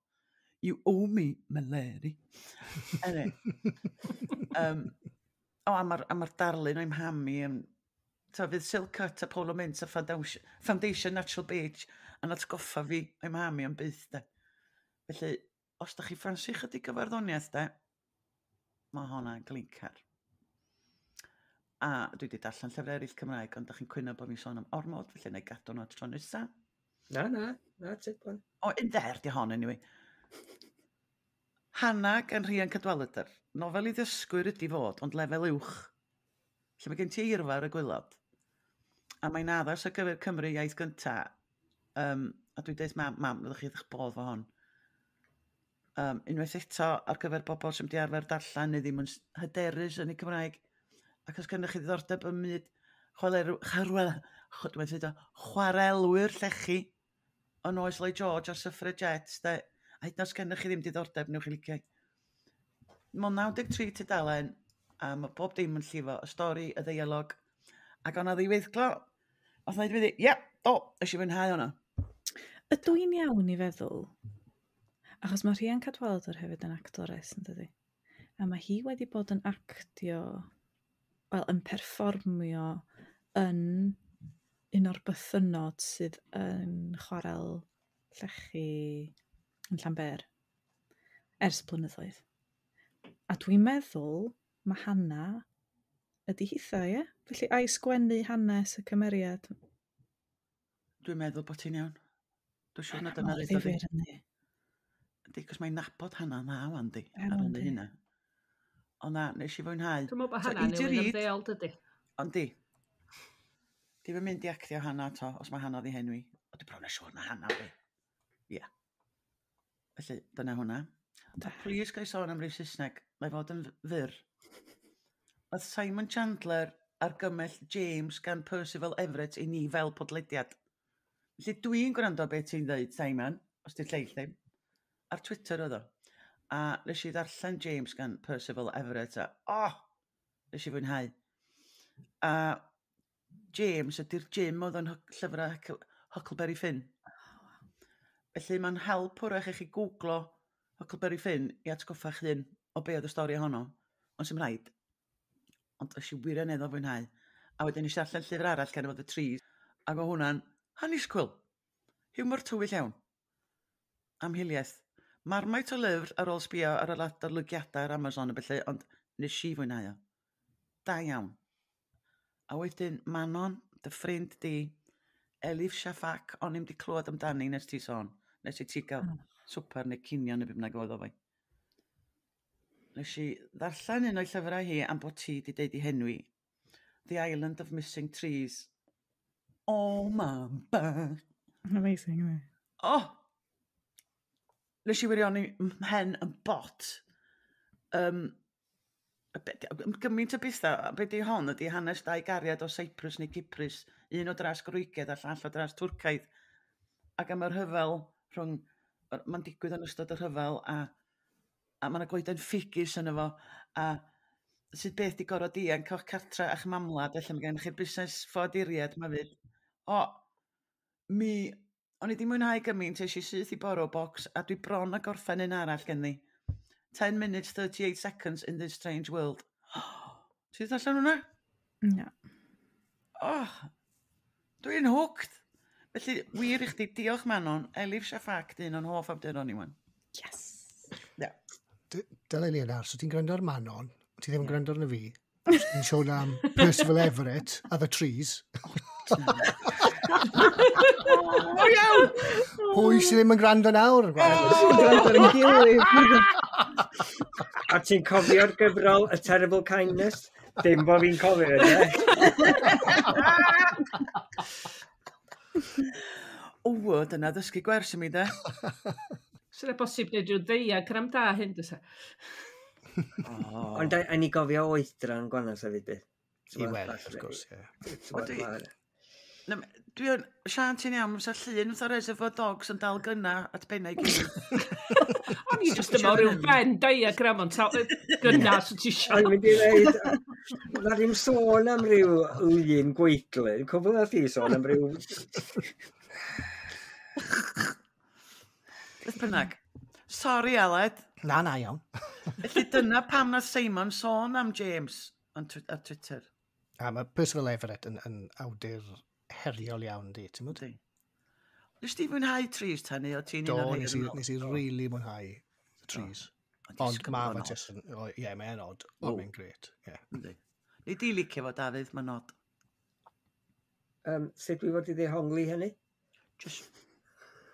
Speaker 2: You owe me, Meleri. Anyway. A mae'r darlun o'i mham i yn... Ta, fydd Silk Cut a Polo Mint a Foundation Natural Beige yn atgoffa fi o'i mham i am byth, de. Felly, os da chi ffansi chydig o farddoniaeth, de, mae hwnna'n glincar. A dwi wedi darllen llyfrau eraill Cymraeg, ond da chi'n cwyno bod fi'n sôn am ormod, felly na i gadw nhw at tro nesa.
Speaker 3: Na, take one.
Speaker 2: O, un dder di hon, anyway. Hanna gan Rhian Cadwaladr. Nofel i ddysgwyr ydi fod, ond lefel uwch. Lle mae gen ti eirfa ar y gwaelod. A mae'n addas ar gyfer Cymru iaith gynta. A dwi'n dweud, mam, fyddwch chi eich bodd fo hon. Unwaith eto, ar gyfer bobl sy'n di arfer darllen neu ddim yn hyderus yn eu Cymraeg. Ac os gennych chi ddiddordeb ym myd chwarelwyr llechi yn oes Lloyd George a'r suffragettes, de. A hyd yn oed os gennych chi ddim diddordeb, newch chi licio. Mae'n 93 tudalen, a mae bob dim yn llifo, y stori, y ddeialog. Ac o'na ddiweithglo, oedd na i ddweud, ie, do, nes i fwynhau hwnna.
Speaker 4: Ydw i'n iawn i feddwl, achos mae Rhian Cadwaladr hefyd yn actores, yn dydi? A mae hi wedi bod yn actio, wel, yn perfformio yn un o'r bythynnod sydd yn chwarel llechi yn Llanber ers blynyddoedd. A dwi'n meddwl mae Hanna ydy hitha, ie? Felly ai sgwennu hanes y cymeriad?
Speaker 2: Dwi'n meddwl bod ti'n iawn. Dwi'n siŵr na dyna
Speaker 4: Mor ddifyr yndi.
Speaker 2: Yndi, cos mae'n nabod Hanna dda wan di, ar ôl hynna. Ond na, nes i fwynhau.
Speaker 1: Dwi'n meddwl bod Hanna newydd ymddeol, dydy.
Speaker 2: Ond di. Di fy mynd i actio Hanna to, os mae Hanna ddi henwi. O, dwi bron yn siŵr na Hanna di. Ia. Felly, dyna hwnna. A please gai sôn am ryw Saesneg, mae fod yn fyr. Oedd Simon Chandler argymell James gan Percival Everett i ni fel podlediad. Felly dwi'n gwrando beth ti'n dweud, Simon, os di'r lleill ddim. Ar Twitter oedd o. A nes i ddarllen James gan Percival Everett a, oh, nes i fwynhau. A James ydy'r Jim oedd yn llyfrau Huckleberry Finn. Felly mae'n help hwrach i chi googlo Huckleberry Finn i atgoffa'ch hun o be oedd y stori ohono. Ond sy'm rhaid. Ond es i wirioneddol fwynhau. A wedyn nes i darllen llyfr arall gan fod y Trees. Ac o hwnna'n annisgwyl. Hiwmor tywyll iawn. Am hiliaeth. Marmite o lyfr ar ôl sbio ar yr adolygiadau ar Amazon a felly, ond nes i fwynhau o. Da iawn. A wedyn Manon, dy ffrind di, Elif Shafak, o'n i'm di clywed amdani nes ti sôn. Nes i ti gael swper neu cinio neu beth bynnag oedd o fo. Nes i ddarllen un o'i llyfrau hi am bod ti di deud i henwi. The Island of Missing Trees. Oh, mam bach.
Speaker 4: Amazing, isn't it?
Speaker 2: Oh! Nes i wirioni mhen yn bot. Gymaint o bethau, be di hon ydy hanes dau gariad o Cyprus neu Cyprus, un o dras Groegaidd a llall o dras Twrcaidd. Ac am y rhyfel rhwng, mae'n digwydd yn ystod y rhyfel a mae yna goeden ffigys yno fo a sut beth di gorfod dianc o'ch cartra a'ch mamwlad, felly mae gennych chi'r busnes ffoaduriaid ma fyd. O, mi, o'n i di mwynhau gymaint, es i syth i Borrow Box a dwi bron a gorffen un arall gen i. 10 minutes 38 seconds in this strange world. Ti wedi darllen hwnna?
Speaker 4: Na.
Speaker 2: Oh, dwi'n hooked. Felly, wir i chdi, diolch Manon, Elif Shafak, dyn o'n hoff awduron i wan.
Speaker 4: Yes.
Speaker 2: Yeah.
Speaker 5: Dyle ni yna, so ti'n gwrando ar Manon, ti ddim yn gwrando arno fi. Ti'n sôn am Percival Everett a The Trees.
Speaker 2: O iawn!
Speaker 5: Pwy sydd ddim yn gwrando nawr?
Speaker 3: Gwrando ar ein gilydd. A ti'n cofio'r gyfrol A Terrible Kindness? Dim bo fi'n cofio, ie?
Speaker 2: O, dyna ddysgu gwers i mi, de.
Speaker 1: Sy'n bosib gwneud rhyw ddiagram da hyn, dysa.
Speaker 2: Oh.
Speaker 3: Ond a ni gofio oedran gwanas hefyd, bydd.
Speaker 5: I weld, wrth gwrs, ie.
Speaker 2: Dwi yn... Sian, ti'n iawn, fysa llun fatha Reservoir Dogs yn dal gynna at bennau gyd.
Speaker 1: O'n i just yma rhyw ben diagram ond gynna, so ti
Speaker 3: O'n
Speaker 1: isio.
Speaker 3: mynd i ddeud, na ddim sôn am ryw lun gweidlu. Cwbl nath i sôn am ryw...
Speaker 2: Beth bynnag. Sorry, Aled.
Speaker 5: Na, na, iawn.
Speaker 2: Felly dyna pam nath Simon sôn am James ar Twitter.
Speaker 5: A mae Percival Everett yn awdur heriol iawn, di, ti'n mwyd?
Speaker 2: Yndi. Nes ti fwynhau Trees ta neu o ti'n un
Speaker 5: Do,
Speaker 2: o'r
Speaker 5: nes i really mwynhau The Trees. Ond ma fe jyst yn, o, ie, mae'n odd, ond mae'n gret, ie.
Speaker 2: Yndi. Nei di licio fo, Dafydd, mae'n od.
Speaker 3: Sut dwi fod i ddehongli hynny?
Speaker 2: Just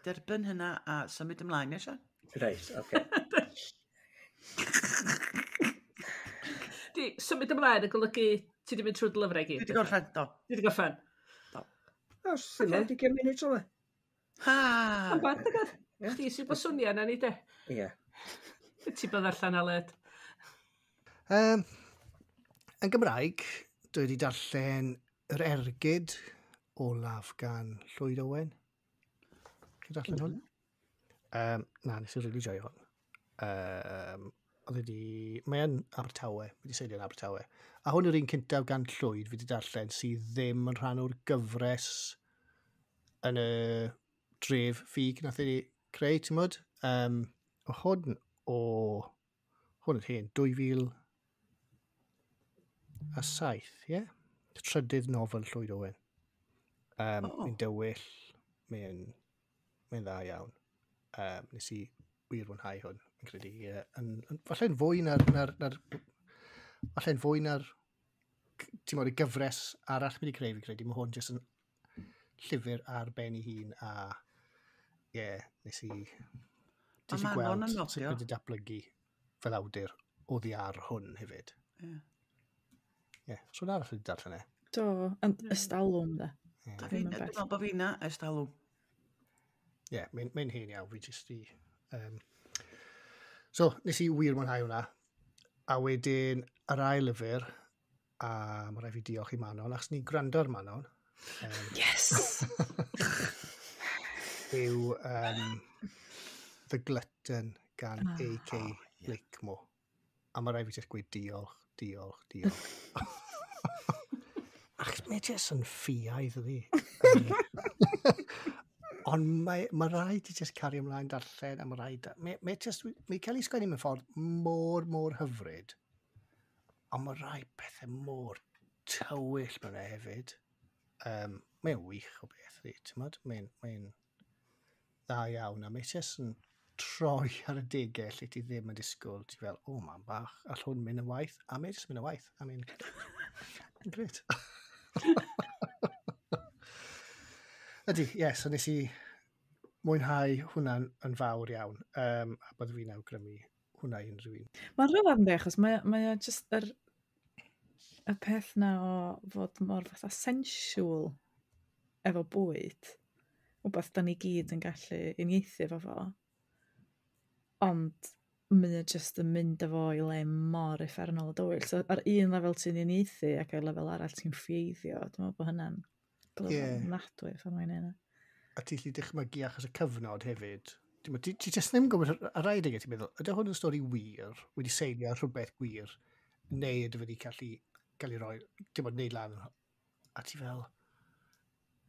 Speaker 2: derbyn hynna a symud ymlaen, ie, Sian?
Speaker 3: Reit, oce.
Speaker 1: Di, symud ymlaen yn golygu ti di mynd trwy'r lyfrau i gyd.
Speaker 2: Dwi wedi gorffen, do.
Speaker 1: Ti di gorffen.
Speaker 3: O, sy'n ond 20 munud o.
Speaker 2: Ha!
Speaker 1: Am bad, nag
Speaker 3: Ie.
Speaker 1: Chdi sy'n bod swnio na ni, de.
Speaker 3: Ie.
Speaker 1: Ti bod allan, Aled.
Speaker 5: Yn Gymraeg, dwi wedi darllen Yr Ergyd olaf gan Llwyd Owen. Chi'n darllen hwn? Na, nes i really joio hwn. Oedd wedi... Mae yn Abertawe, wedi seilio yn Abertawe. A hwn yw'r un cyntaf gan Llwyd fi wedi darllen sydd ddim yn rhan o'r gyfres yn y dref ffug nath ei creu, ti'n modd? O hwn o... Hwn yn hen, 2007, ie? Yeah? Trydydd nofel Llwyd Owen. Mae'n dywyll, mae'n dda iawn. Nes i wir fwynhau hwn, yn credu. Falle'n fwy na'r falle'n fwy na'r ti'n modd, y gyfres arall wedi creu, fi'n credu. Mae hwn jyst yn llyfr ar ben ei hun a ie, yeah, nes i gweld sut wedi datblygu fel awdur oddi ar hwn hefyd.
Speaker 2: Ie.
Speaker 5: Ie, so hwn arall wedi darllen e.
Speaker 4: Do, yn ystalwm de.
Speaker 2: Dwi'n meddwl bod fi na ystalwm.
Speaker 5: Ie, mae'n hen iawn, fi jyst i... So, nes i wir mwynhau hwnna. A wedyn, yr ail lyfr, a mae rhaid fi diolch i Manon, achos ni'n gwrando ar Manon.
Speaker 4: Yes!
Speaker 5: Yw The Glutton gan A.K. Blakemore. A mae rhaid fi jyst gweud diolch, diolch, diolch. Achos mae jyst yn ffiaidd ydi. Ond mae rhaid i jyst cario ymlaen darllen, a mae rhaid... Mae jyst... Mae'n cael ei sgwennu mewn ffordd mor, mor hyfryd. Ond mae rhai pethau mor tywyll mewn e hefyd. Mae'n wych o beth, ydi, ti'n modd? Mae'n dda iawn, a mae jyst yn troi ar y degau lle ti ddim yn disgwyl. Ti fel, o, man bach, all hwn mynd yn waith. A mae jyst mynd yn waith. A mae'n gret. Ydy, ie, so nes i mwynhau hwnna'n yn fawr iawn, a byddwn fi'n awgrymu hwnna i unrhyw un.
Speaker 4: Mae'n rhyfedd yndi, achos mae o jyst y peth na o fod mor fatha sensual efo bwyd, wbath da ni gyd yn gallu uniaethu efo fo. Ond mae o just yn mynd â fo i le mor uffernol o dywyll. So ar un lefel ti'n uniaethu ac ar lefel arall ti'n ffieiddio. Dwi'n meddwl bod hynna'n glyfar ofnadwy ffordd mae'n neud.
Speaker 5: A ti'n gallu dychmygu achos y cyfnod hefyd. Ti jyst ddim yn gwybod ar rai adegau ti'n meddwl, ydy hwn yn stori wir, wedi seilio ar rhywbeth gwir, neu ydy wedi cael ei roi, dim ond neud lan. A ti fel,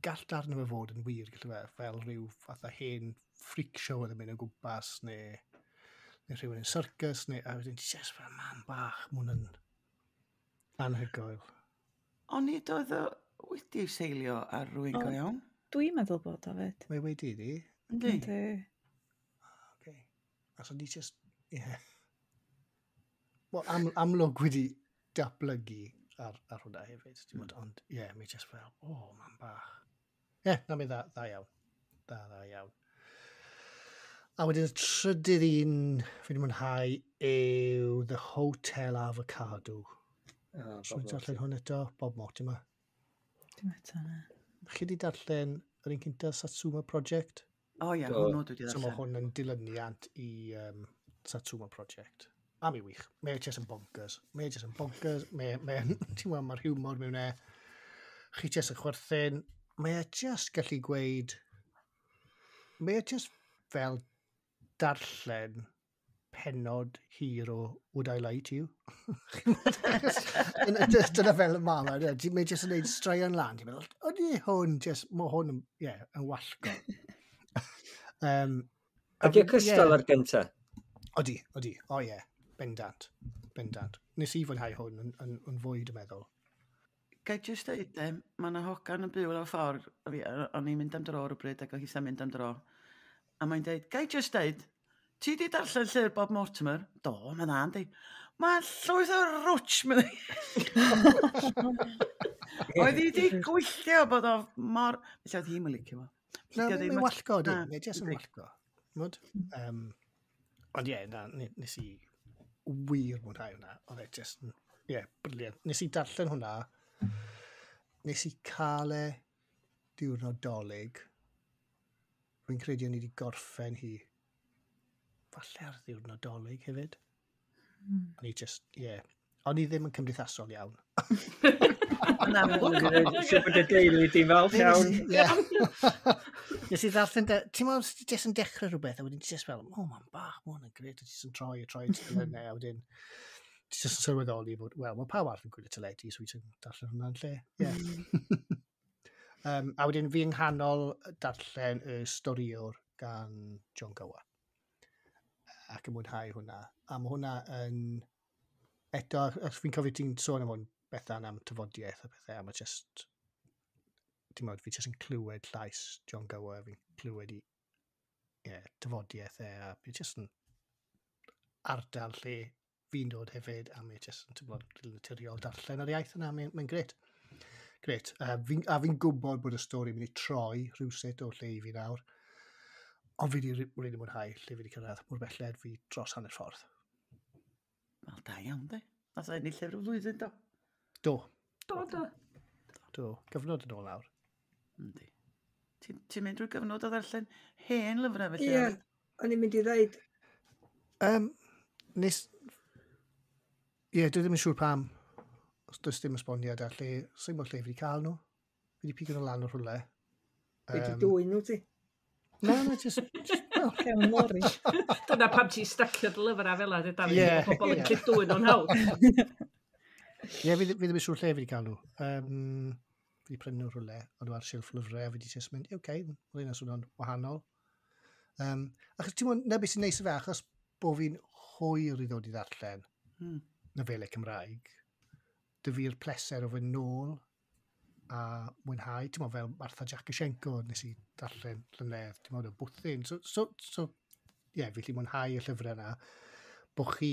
Speaker 5: gall darn o fe fod yn wir, gallu fe, fel rhyw fatha hen freak show oedd yn mynd o gwmpas, neu rhywun yn circus, neu, a wedyn ti just fel, man bach, ma' hwn yn anhygoel.
Speaker 2: Ond nid oedd o wedi ei seilio ar rywun go iawn.
Speaker 4: Dwi'n meddwl bod o fyd.
Speaker 5: Mae wedi, di?
Speaker 2: Yndi.
Speaker 4: Yndi.
Speaker 5: Okay. A so ni just, ie. Yeah. Wel, amlwg wedi datblygu ar hwnna hefyd, ti'n gwbod, ond ie, yeah, mae just fel, o, oh, man bach. Ie, yeah, na mi dda, dda iawn. Dda, dda iawn. A wedyn y trydydd un fi wedi mwynhau yw The Hotel Avocado.
Speaker 3: Oh,
Speaker 5: So dwi'n darllen hwn eto, Bob Mortimer.
Speaker 4: Dim eto, na.
Speaker 5: Chi wedi darllen yr un cyntaf, Satsuma Project?
Speaker 2: O ia,
Speaker 3: Do.
Speaker 2: hwnnw dwi wedi
Speaker 5: So mae
Speaker 2: darllen.
Speaker 5: hwn yn dilyniant i Satsuma Project. A mi wych. Mae e jyst yn bonkers. Mae e jyst yn bonkers. Ti'n gweld, mae'r hiwmor mewn e. Chi jyst yn chwerthin. Mae e jyst gallu gweud... Mae e jyst fel darllen pennod hir o Would I Lie to You? Dyna fel y ma. Mae jyst yn neud straeon lan. Ti'n meddwl, ydy hwn jyst, mae hwn yn, yeah, yn wallgo.
Speaker 3: Ydy o cystal ar gynta?
Speaker 5: Odi, odi. O ie, bendant. Bendant. Nes i fwynhau hwn yn fwy, dwi'n meddwl.
Speaker 2: Gai jyst dweud, mae yna hogan yn byw lawr ffordd, o'n i'n mynd am dro rhywbryd ac oedd hi'n mynd am dro. A mae'n dweud, gai jyst dweud, ti di darllen llyfr Bob Mortimer? Do, mae'n dda, yndi. Mae'n llwyth o rwtsh, mae'n Oedd hi di gwylltio bod o mor... Felly oedd hi'n licio fo.
Speaker 5: Na,
Speaker 2: Felly oedd
Speaker 5: mae'n
Speaker 2: hi'm
Speaker 5: wallgo, di.
Speaker 2: Na,
Speaker 5: Mae'n jyst yn
Speaker 2: yndi.
Speaker 5: wallgo. Mwyd? Ond ie, na, nes i wir mwynhau hwnna. Oedd e jyst yn, ie, brilliant. Nes i darllen hwnna, nes i cael e diwrnod Dolig. Rwy'n credu o'n i wedi gorffen hi falle ar ddiwrnod Dolig hefyd. O'n i just, ie. Yeah. O'n i ddim yn cymdeithasol iawn.
Speaker 2: Yn amlwg.
Speaker 3: Siwr bod y deulu di'n falch iawn.
Speaker 5: Ie. Nes i ddarllen, ti'n meddwl, ti jyst yn dechrau rhywbeth, a wedyn ti jyst fel, o, man bach, ma hwn yn gret, a ti jyst yn troi a troi a a wedyn ti jyst yn sylweddoli bod, wel, mae pawb arall yn gwylio teledu, so wyt ti'n darllen hwnna'n lle. Ie. A wedyn fi yng nghanol darllen y storiwr gan John Gower. Ac yn mwynhau hwnna. A mae hwnna yn... Eto, os fi'n cofio ti'n sôn am hwn, Bethan, am tafodiaeth a pethau, a mae just... Ti'n meddwl, fi jyst yn clywed llais John Gower, fi'n clywed i yeah, tafodiaeth e, a fi jyst yn ardal lle fi'n dod hefyd, a mae jyst yn teimlo'n rili naturiol darllen yr iaith yna, mae'n gret. Gret. A fi'n gwybod bod y stori yn mynd i troi rhywsut o lle i fi nawr, ond fi wedi rili mwynhau lle fi wedi cyrraedd mor belled fi dros hanner ffordd.
Speaker 2: Wel, da iawn, di. Nath o ennill llyfr y flwyddyn, do.
Speaker 5: Do,
Speaker 1: Do, do.
Speaker 5: do. Gyfnod yn ôl nawr.
Speaker 2: Yndi. Ti'n mynd drwy gyfnod o ddarllen hen lyfrau felly?
Speaker 3: Ie,
Speaker 2: Aled?
Speaker 3: o'n i'n mynd i ddeud,
Speaker 5: Nes... Ie, dwi ddim yn siŵr pam. Os does dim esboniad ar lle, sa'n gwybod lle fi wedi cael nhw. Fi wedi pigo nhw lan o rhywle.
Speaker 3: be di dwyn nhw ti?
Speaker 5: Na, na, just, well,
Speaker 4: Cefn lori.
Speaker 1: Dyna pam ti'n stacio dy lyfrau fel 'na, Dafydd,
Speaker 5: Ie,
Speaker 1: yeah, pobl yn
Speaker 5: ie.
Speaker 1: gallu dwyn nhw'n hawdd.
Speaker 5: Ie, fi ddim yn siŵr lle fi wedi cael nhw. Fi wedi prynu nhw rhywle, ond nhw ar silff lyfrau, a fi wedi just mynd, oce, okay, mae hynna'n swnio'n wahanol. Achos ti'n mwyn, na beth sy'n neis i fe, achos bod fi'n hwyr i ddod i ddarllen nofelau Cymraeg, dy fi'r pleser o fynd nôl a mwynhau, ti'n meddwl fel Martha Jakashenko nes i darllen llynedd, ti'n meddwl, o bwthyn. So ie, yeah, fi gallu mwynhau y llyfrau yna, bod chi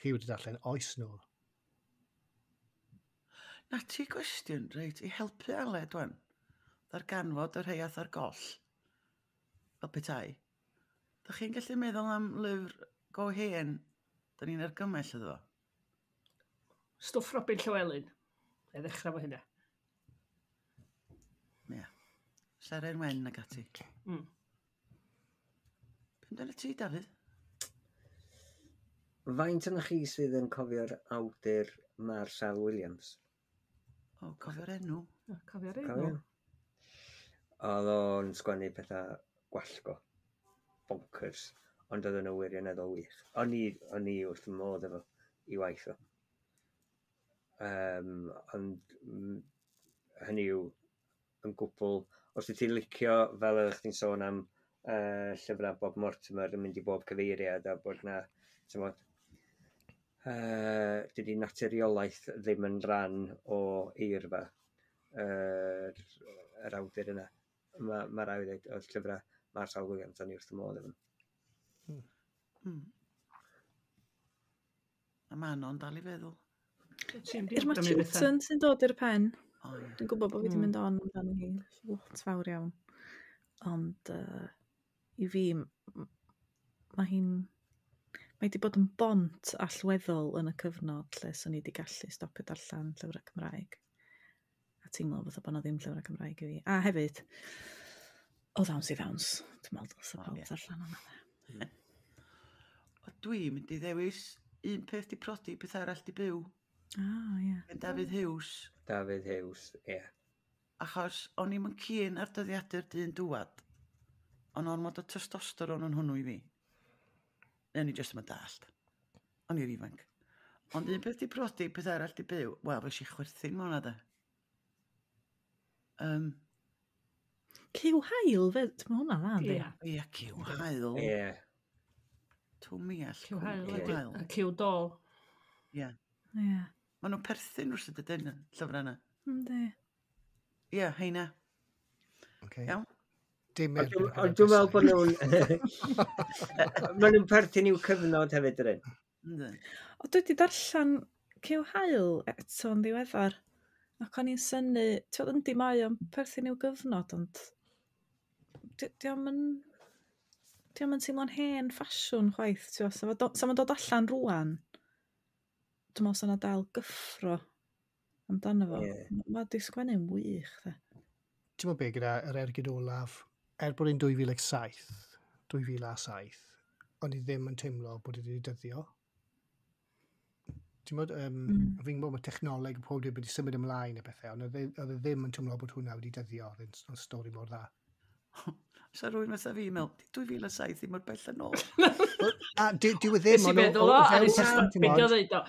Speaker 5: wedi darllen oes nôl.
Speaker 2: Na ti gwestiwn, reit, i helpu Aled wan, ddarganfod y rhai ath ar goll, fel petai. Dach chi'n gallu meddwl am lyfr go hen, da ni'n argymell iddo fo?
Speaker 1: Stwff Robin Llywelyn. E ddechrau fo hynna.
Speaker 2: Ie. Seren Wen ag ati. Be amdano ti, Dafydd?
Speaker 3: Faint yn chi sydd yn cofio'r awdur Marcel Williams?
Speaker 2: O, cofio'r enw.
Speaker 1: Cofio'r enw.
Speaker 3: Oedd o'n sgwennu pethau gwallgo. Bonkers. Ond oedd nhw wirioneddol wych. O'n i wrth y modd efo i waith o. Ond hynny yw yn gwbl, os wyt ti'n licio, fel oeddech chdi'n sôn am llyfrau Bob Mortimer yn mynd i bob cyfeiriad a bod na, ti'n dydy naturiolaeth ddim yn rhan o eirfa yr awdur yna. Mae rhaid i ddweud, oedd llyfrau Marcel Williams o'n i wrth y modd efo.
Speaker 2: A Manon dal i feddwl.
Speaker 4: Irma Chilton sy'n dod i'r pen. Dwi'n gwybod bod fi wedi mynd on amdano hi lot fawr iawn. Ond i fi, mae hi'n... Mae wedi bod yn bont allweddol yn y cyfnod lle swn i wedi gallu stopio darllen llyfrau Cymraeg. A teimlo fatha bod 'na ddim llyfrau Cymraeg i fi. A hefyd, o Ddawns i Ddawns. Dwi'n meddwl dylse pawb ddarllen hwnna.
Speaker 2: Dwi'n mynd i ddewis un peth di prodi, peth arall di byw.
Speaker 4: Ah, ie.
Speaker 2: Yeah. Dafydd Hughes.
Speaker 3: Dafydd Hughes, ie. Yeah.
Speaker 2: Achos o'n i'm yn keen ar dyddiadur dyn dŵad. Ond ormod o testosteron yn hwnnw i fi. O'n i jyst yn dallt. O'n i'r ifanc. Ond un peth di prodi, peth arall di byw. Wel, fe si chwerthin ma hwnna de.
Speaker 4: Cyw hael, fe, mae hwnna dda, yndi?
Speaker 2: Ie, cyw hael.
Speaker 3: Ie.
Speaker 2: Twm iall.
Speaker 1: Cyw hael, a cyw dol.
Speaker 2: Ie.
Speaker 4: Ie.
Speaker 2: Maen nhw'n perthyn wrth y dydyn, llyfrau yna.
Speaker 4: Yndi.
Speaker 2: Ie, heina.
Speaker 5: Okay.
Speaker 2: Iawn.
Speaker 5: Dim
Speaker 3: Ond dwi'n meddwl bod nhw'n... Maen nhw'n perthyn i'w cyfnod hefyd, ydyn.
Speaker 2: Yndi.
Speaker 4: O, dwi wedi darllen Cyw Hael eto'n ddiweddar. Ac o'n i'n synnu, ti'n gwbod, yndi mae o'n perthyn i'w gyfnod, ond dio'm yn teimlo'n hen ffasiwn chwaith, ti'n gwbod, sa fo'n dod allan rŵan, dwi'n meddwl sa 'na dal gyffro amdano fo.
Speaker 3: Yeah.
Speaker 4: Mae di sgwennu'n wych, de.
Speaker 5: Ti'n meddwl be gyda yr ergyd olaf, er bod hi'n 2007, o'n i ddim yn teimlo bod wedi dyddio. Ti'n meddwl, fi'n gwybod mae technoleg a pob dim wedi symud ymlaen a pethau, ond oedd e ddim yn teimlo bod hwnna wedi dyddio, oedd yn stori mor dda.
Speaker 2: Sa rhywun fatha fi, meddwl, 2007 ddim mor bell yn ôl.
Speaker 5: A dyw e ddim,
Speaker 1: Nes i feddwl o, a nes i stopio ddeud o.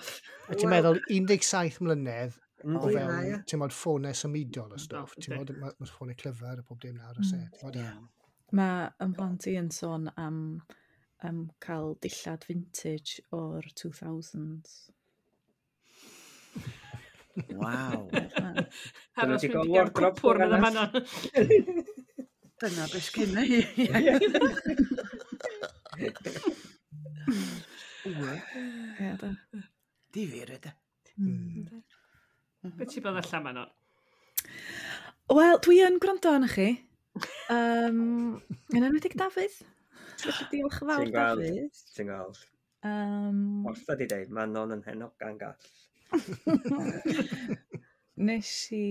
Speaker 5: A ti'n meddwl, 17 mlynedd o fewn, ti'n meddwl, ffonau symudol a stwff. Ti'n meddwl, mae ffonau clyfar a pob dim nawr, oes e.
Speaker 4: Mae ymhlant i yn sôn am cael dillad vintage o'r 2000s.
Speaker 2: Waw.
Speaker 1: Aros mynd i gael cwpwr yn y Manon.
Speaker 2: Dyna beth sgynna hi.
Speaker 4: Ie, da.
Speaker 2: Difyr ydy.
Speaker 1: Be ti bod allan, Manon?
Speaker 4: Wel, dwi yn gwrando arnoch chi. Yn enwedig Dafydd. Felly diolch yn fawr, Dafydd.
Speaker 3: Ti'n gweld. Wastad i ddeud, Manon yn henogan gall.
Speaker 4: Nes i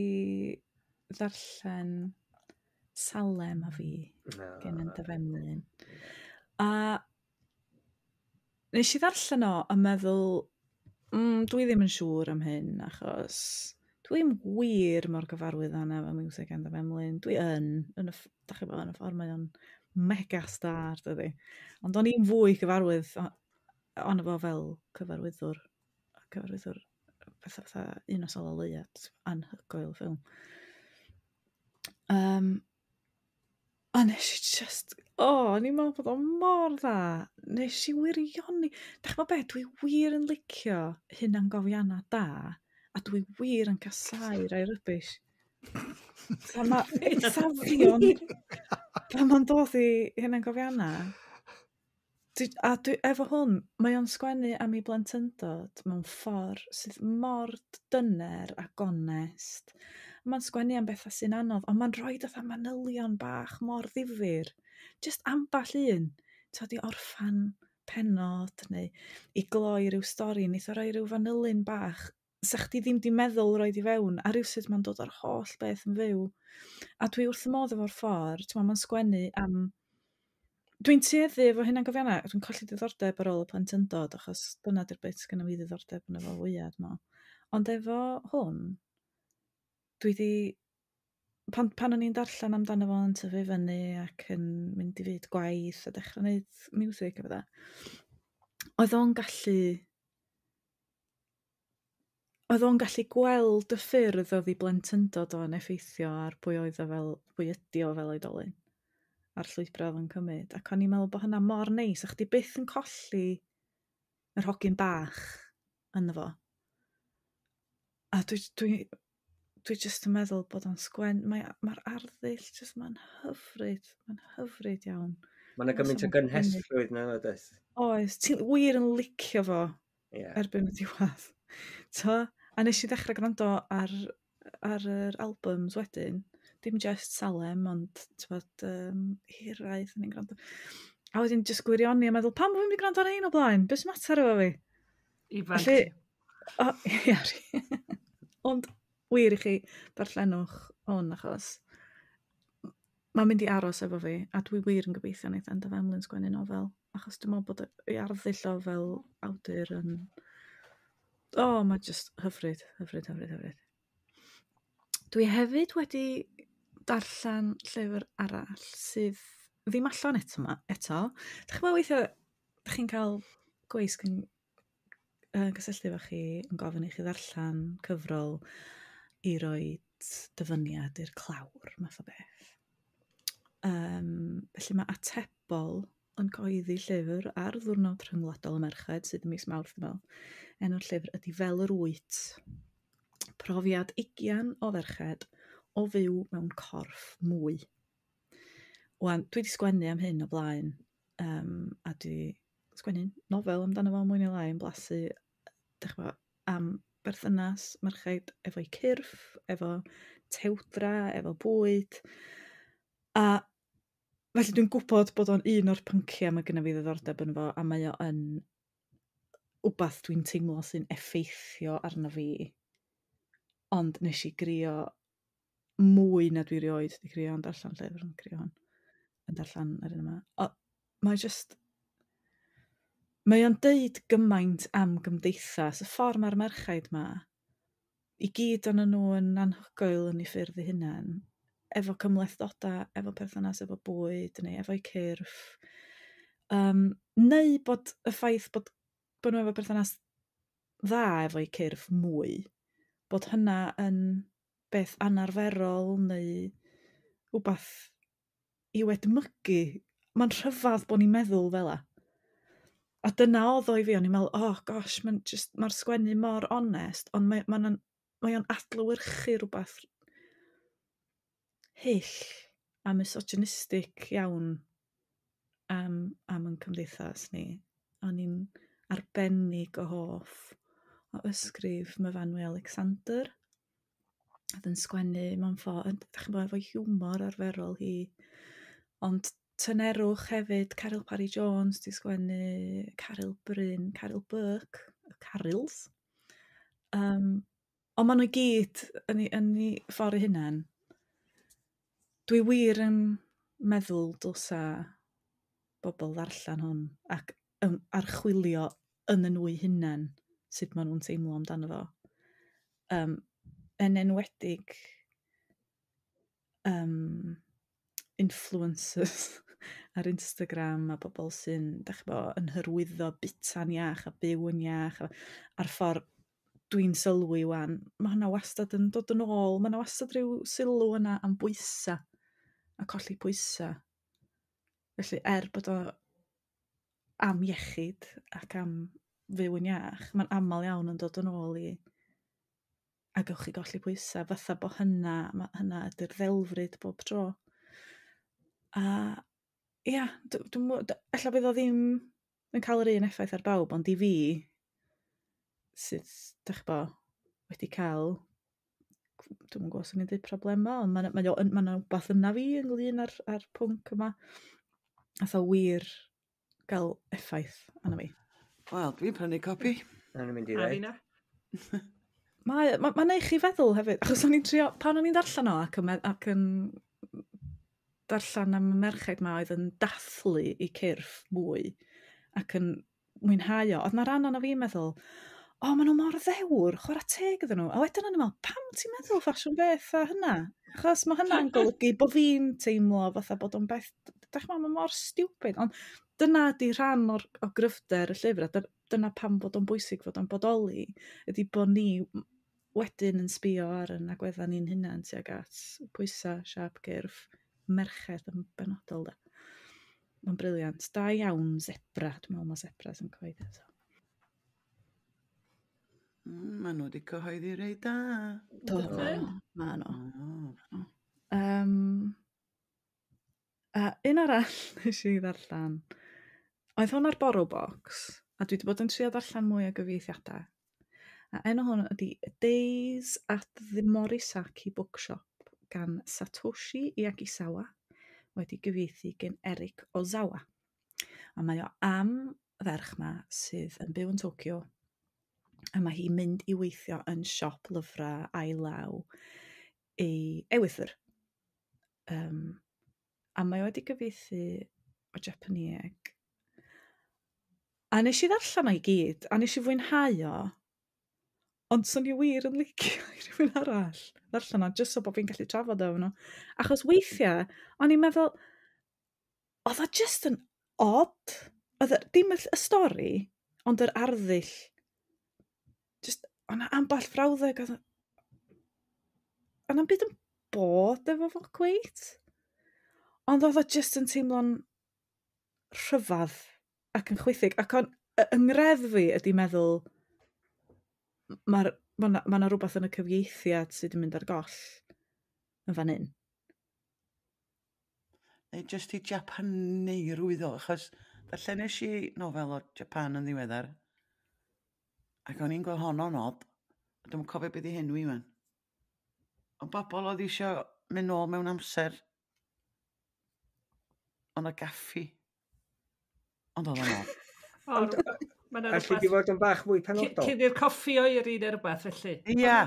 Speaker 4: ddarllen Salem a fi gen yn Dyfemlyn. A nes i ddarllen o a meddwl, dwi ddim yn siŵr am hyn, achos dwi'n wir mor gyfarwydd â efo miwsig Endaf Emlyn. Dwi yn y, dach chi'n gwbod, yn y ffordd mae o'n mega star, dydi. Ond o'n i'n fwy gyfarwydd ono fo fel cyfarwyddwr fatha Un Nos Ola Leuad, anhygoel ffilm. A nes i just, o'n i'n meddwl bod o mor dda. Nes i wirioni. Dach chi'n gwbod be, dwi wir yn licio hunangofiannau da, a dwi wir yn casáu rai rubbish. Sa ma' eithafion pan ma'n dod i hunangofiannau. A dwi, efo hwn, mae o'n sgwennu am ei blentyndod mewn ffordd sydd mor dyner a gonest. Mae'n sgwennu am bethau sy'n anodd, ond mae'n rhoi fatha manylion bach mor ddifyr. Just amball un. Ti'n i orffan pennod neu i gloi rhyw stori, neith o roi rhyw fanylyn bach. Sa chdi ddim di meddwl roed i fewn, a rywsut mae'n dod o'r holl beth yn fyw. A dwi wrth y modd efo'r ffordd, ti'n mae'n sgwennu am Dwi'n tueddu efo hynna'n gofianna, dwi'n colli diddordeb ar ôl y plentyndod, achos dyna di'r bit sgynna fi ddiddordeb yn efo fwyaf, dwi'n meddwl. Ond efo hwn, dwi di... Pan o'n i'n darllen amdano fo yn tyfu fyny ac yn mynd i fyd gwaith a dechrau gwneud music a bydda, oedd o'n gallu... Oedd o'n gallu gweld y ffyrdd oedd ei blentyndod o'n effeithio ar pwy oedd o fel, pwy ydi o fel oedolyn, a'r llwybrau oedd o'n cymryd. Ac o'n i'n meddwl bod hynna mor neis, a chdi byth yn colli yr hogyn bach ynddo fo. A dwi jyst yn meddwl bod o'n sgwen... Mae'r arddull, jyst mae'n hyfryd, mae'n hyfryd iawn.
Speaker 3: Mae yna gymaint o gynhesrwydd na, oes?
Speaker 4: Oes, ti'n wir yn licio fo erbyn y diwedd. To, a nes i ddechrau gwrando ar yr albums wedyn, dim just Salem, ond t'bod, Hiraeth o'n i'n gwrando. A wedyn just gwirioni a meddwl, pam bo fi'n mynd i gwrando ar ein o blaen? Be sy'n mater efo fi?
Speaker 1: Ifanc.
Speaker 4: Felly, o, ia, ond wir i chi, darllenwch hwn, achos mae'n mynd i aros efo fi, a dwi wir yn gobeithio wneith Endaf Emlyn sgwennu nofel, achos dwi'n meddwl bod ei arddull o fel awdur yn... O, mae just hyfryd, hyfryd, hyfryd, hyfryd. Dwi hefyd wedi darllen llyfr arall sydd ddim allan eto. Dach chi'n meddwl weithiau, dach chi'n cael gweisg yn gysylltu efo chi yn gofyn i chi ddarllen cyfrol i roi dyfyniad i'r clawr, math o beth. Felly mae Atebol yn cyhoeddi llyfr ar Ddiwrnod Rhyngwladol y Merched, sydd ym mis Mawrth, dwi'n meddwl. Enw'r llyfr ydy Fel yr Wyt. Profiad 20 o ferched o fyw mewn corff mwy. Wan, dwi wedi sgwennu am hyn o blaen, a dwi sgwennu nofel amdano fo mwy neu lai yn blasu, dach ch'bo, am berthynas merched efo'i cyrff, efo tewdra, efo bwyd. A felly dwi'n gwybod bod o'n un o'r pynciau mae gynna fi ddiddordeb yn fo, a mae o yn wbath dwi'n teimlo sy'n effeithio arno fi. Ond nes i grio mwy na dwi erioed wedi crio yn darllen llyfr, yn crio hwn, yn darllen yr un yma. O, mae just... Mae o'n deud gymaint am gymdeithas, y ffordd mae'r merchaid ma, i gyd o'n nhw yn anhygoel yn eu ffyrdd eu hunain, efo cymhlethdodau, efo perthynas, efo bwyd, neu efo'u cyrff. Neu bod y ffaith bod nhw efo perthynas dda efo'u cyrff mwy, bod hynna yn beth anarferol neu wbath i'w edmygu. Mae'n rhyfedd bod ni'n meddwl fel 'a. A dyna oedd o i fi, o'n i'n meddwl, oh gosh, mae'r sgwennu mor onest, ond mae o'n adlewyrchu rhywbeth hyll a misogynistic iawn am yn cymdeithas ni. O'n i'n arbennig o hoff o ysgrif Myfanwy Alexander. Oedd yn sgwennu mewn ffordd, dach chi'n gwbod, efo hiwmor arferol hi, ond tynerwch hefyd. Caryl Parry Jones di sgwennu, Caryl Bryn, Caryl Burke, y Caryls. Ond maen nhw i gyd yn ei ffordd eu hunain. Dwi wir yn meddwl dylsa bobl ddarllen hwn ac archwilio yn y nhw eu hunain sut maen nhw'n teimlo amdano fo. Yn enwedig influencers ar Instagram a bobl sy'n, dach chi'n gwbod, yn hyrwyddo bita'n iach a byw yn iach a'r ffordd dwi'n sylwi wan, mae hynna wastad yn dod yn ôl, mae hynna wastad rhyw sylw yna am bwysa a colli pwysa. Felly bod o am iechyd ac am fyw yn iach, mae'n aml iawn yn dod yn ôl i a gewch chi golli pwysa, fatha bo hynna, hynna ydy'r ddelfryd bob tro. A ia, ella bydd o ddim yn cael yr un effaith ar bawb, ond i fi, sydd, dach chi'n gwbod, wedi cael, dwi'm yn gwybod os o'n i'n dweud problemau, ond mae yna wbath yna fi ynglyn â'r pwnc yma. Nath o wir gael effaith arno fi.
Speaker 2: Wel, dwi'n prynu copi.
Speaker 3: O'n i'n mynd i ddeud.
Speaker 4: Mae'n neud chi feddwl hefyd, achos o'n i'n trio, pan o'n i'n darllen o ac yn darllen am y merched ma oedd yn dathlu i cyrff mwy ac yn mwynhau o. Oedd na ran o'na fi'n meddwl, o, maen nhw mor ddewr, chwarae teg iddyn nhw. A wedyn o'n i'n meddwl, pam ti'n meddwl ffasiwn beth a hynna? Achos mae hynna'n golygu bod fi'n teimlo fatha bod o'n beth, dach chi'n meddwl, mae mor stupid. Ond dyna di rhan o gryfder y llyfr, a dyna pam bod o'n bwysig fod o'n bodoli, ydy bod ni wedyn yn sbio ar yn agweddau ni'n hunan tuag at pwysau, siâp, gyrff, merched yn benodol. Da. Mae'n brilliant. Da iawn, Zebra. Dwi'n meddwl mae Zebra sy'n cyhoeddi. So.
Speaker 2: Maen nhw wedi cyhoeddi rei da.
Speaker 4: Do, ma nhw. Oh. A un arall nes i ddarllen, oedd hwn ar Borrow Box, a dwi wedi bod yn trio darllen mwy o gyfieithiadau. A enw hwn ydy Days at the Morisaki Bookshop gan Satoshi Yagisawa, wedi gyfieithu gan Eric Ozawa. A mae o am ferch ma sydd yn byw yn Tokyo, a mae hi'n mynd i weithio yn siop lyfrau a'i law ei ewythr. A mae o wedi gyfieithu o Japanieg. A nes i ddarllen o'i gyd, a nes i fwynhau o, ond swn i wir yn licio i rhywun arall ddarllen o, jyst so bod fi'n gallu trafod o efo nhw. Achos weithiau, o'n i'n meddwl, oedd o just yn odd. Oedd dim y stori, ond yr arddull. Just, o'na ambell frawddeg, oedd o'na'm byd yn bod efo fo cweit. Ond oedd o just yn teimlo'n rhyfedd ac yn chwithig. Ac o'n yng ngreddf fi ydy meddwl, mae ma 'na rhywbeth yn y cyfieithiad sydd wedi mynd ar goll yn fan hyn.
Speaker 2: Neu jyst i Japaneirwydd o, achos falle nes i nofel o Japan yn ddiweddar, ac o'n i'n gweld honno'n od, a dwi'm yn cofio beth i henwi man. Ond bobl oedd eisiau mynd nôl mewn amser, ond y gaffi. Ond oedd o'n od.
Speaker 1: Ond mae 'na
Speaker 3: Alli di
Speaker 1: rhywbeth
Speaker 3: fod yn bach mwy penodol?
Speaker 1: Cyn i'r coffi oeri neu rhywbeth felly.
Speaker 2: Ia.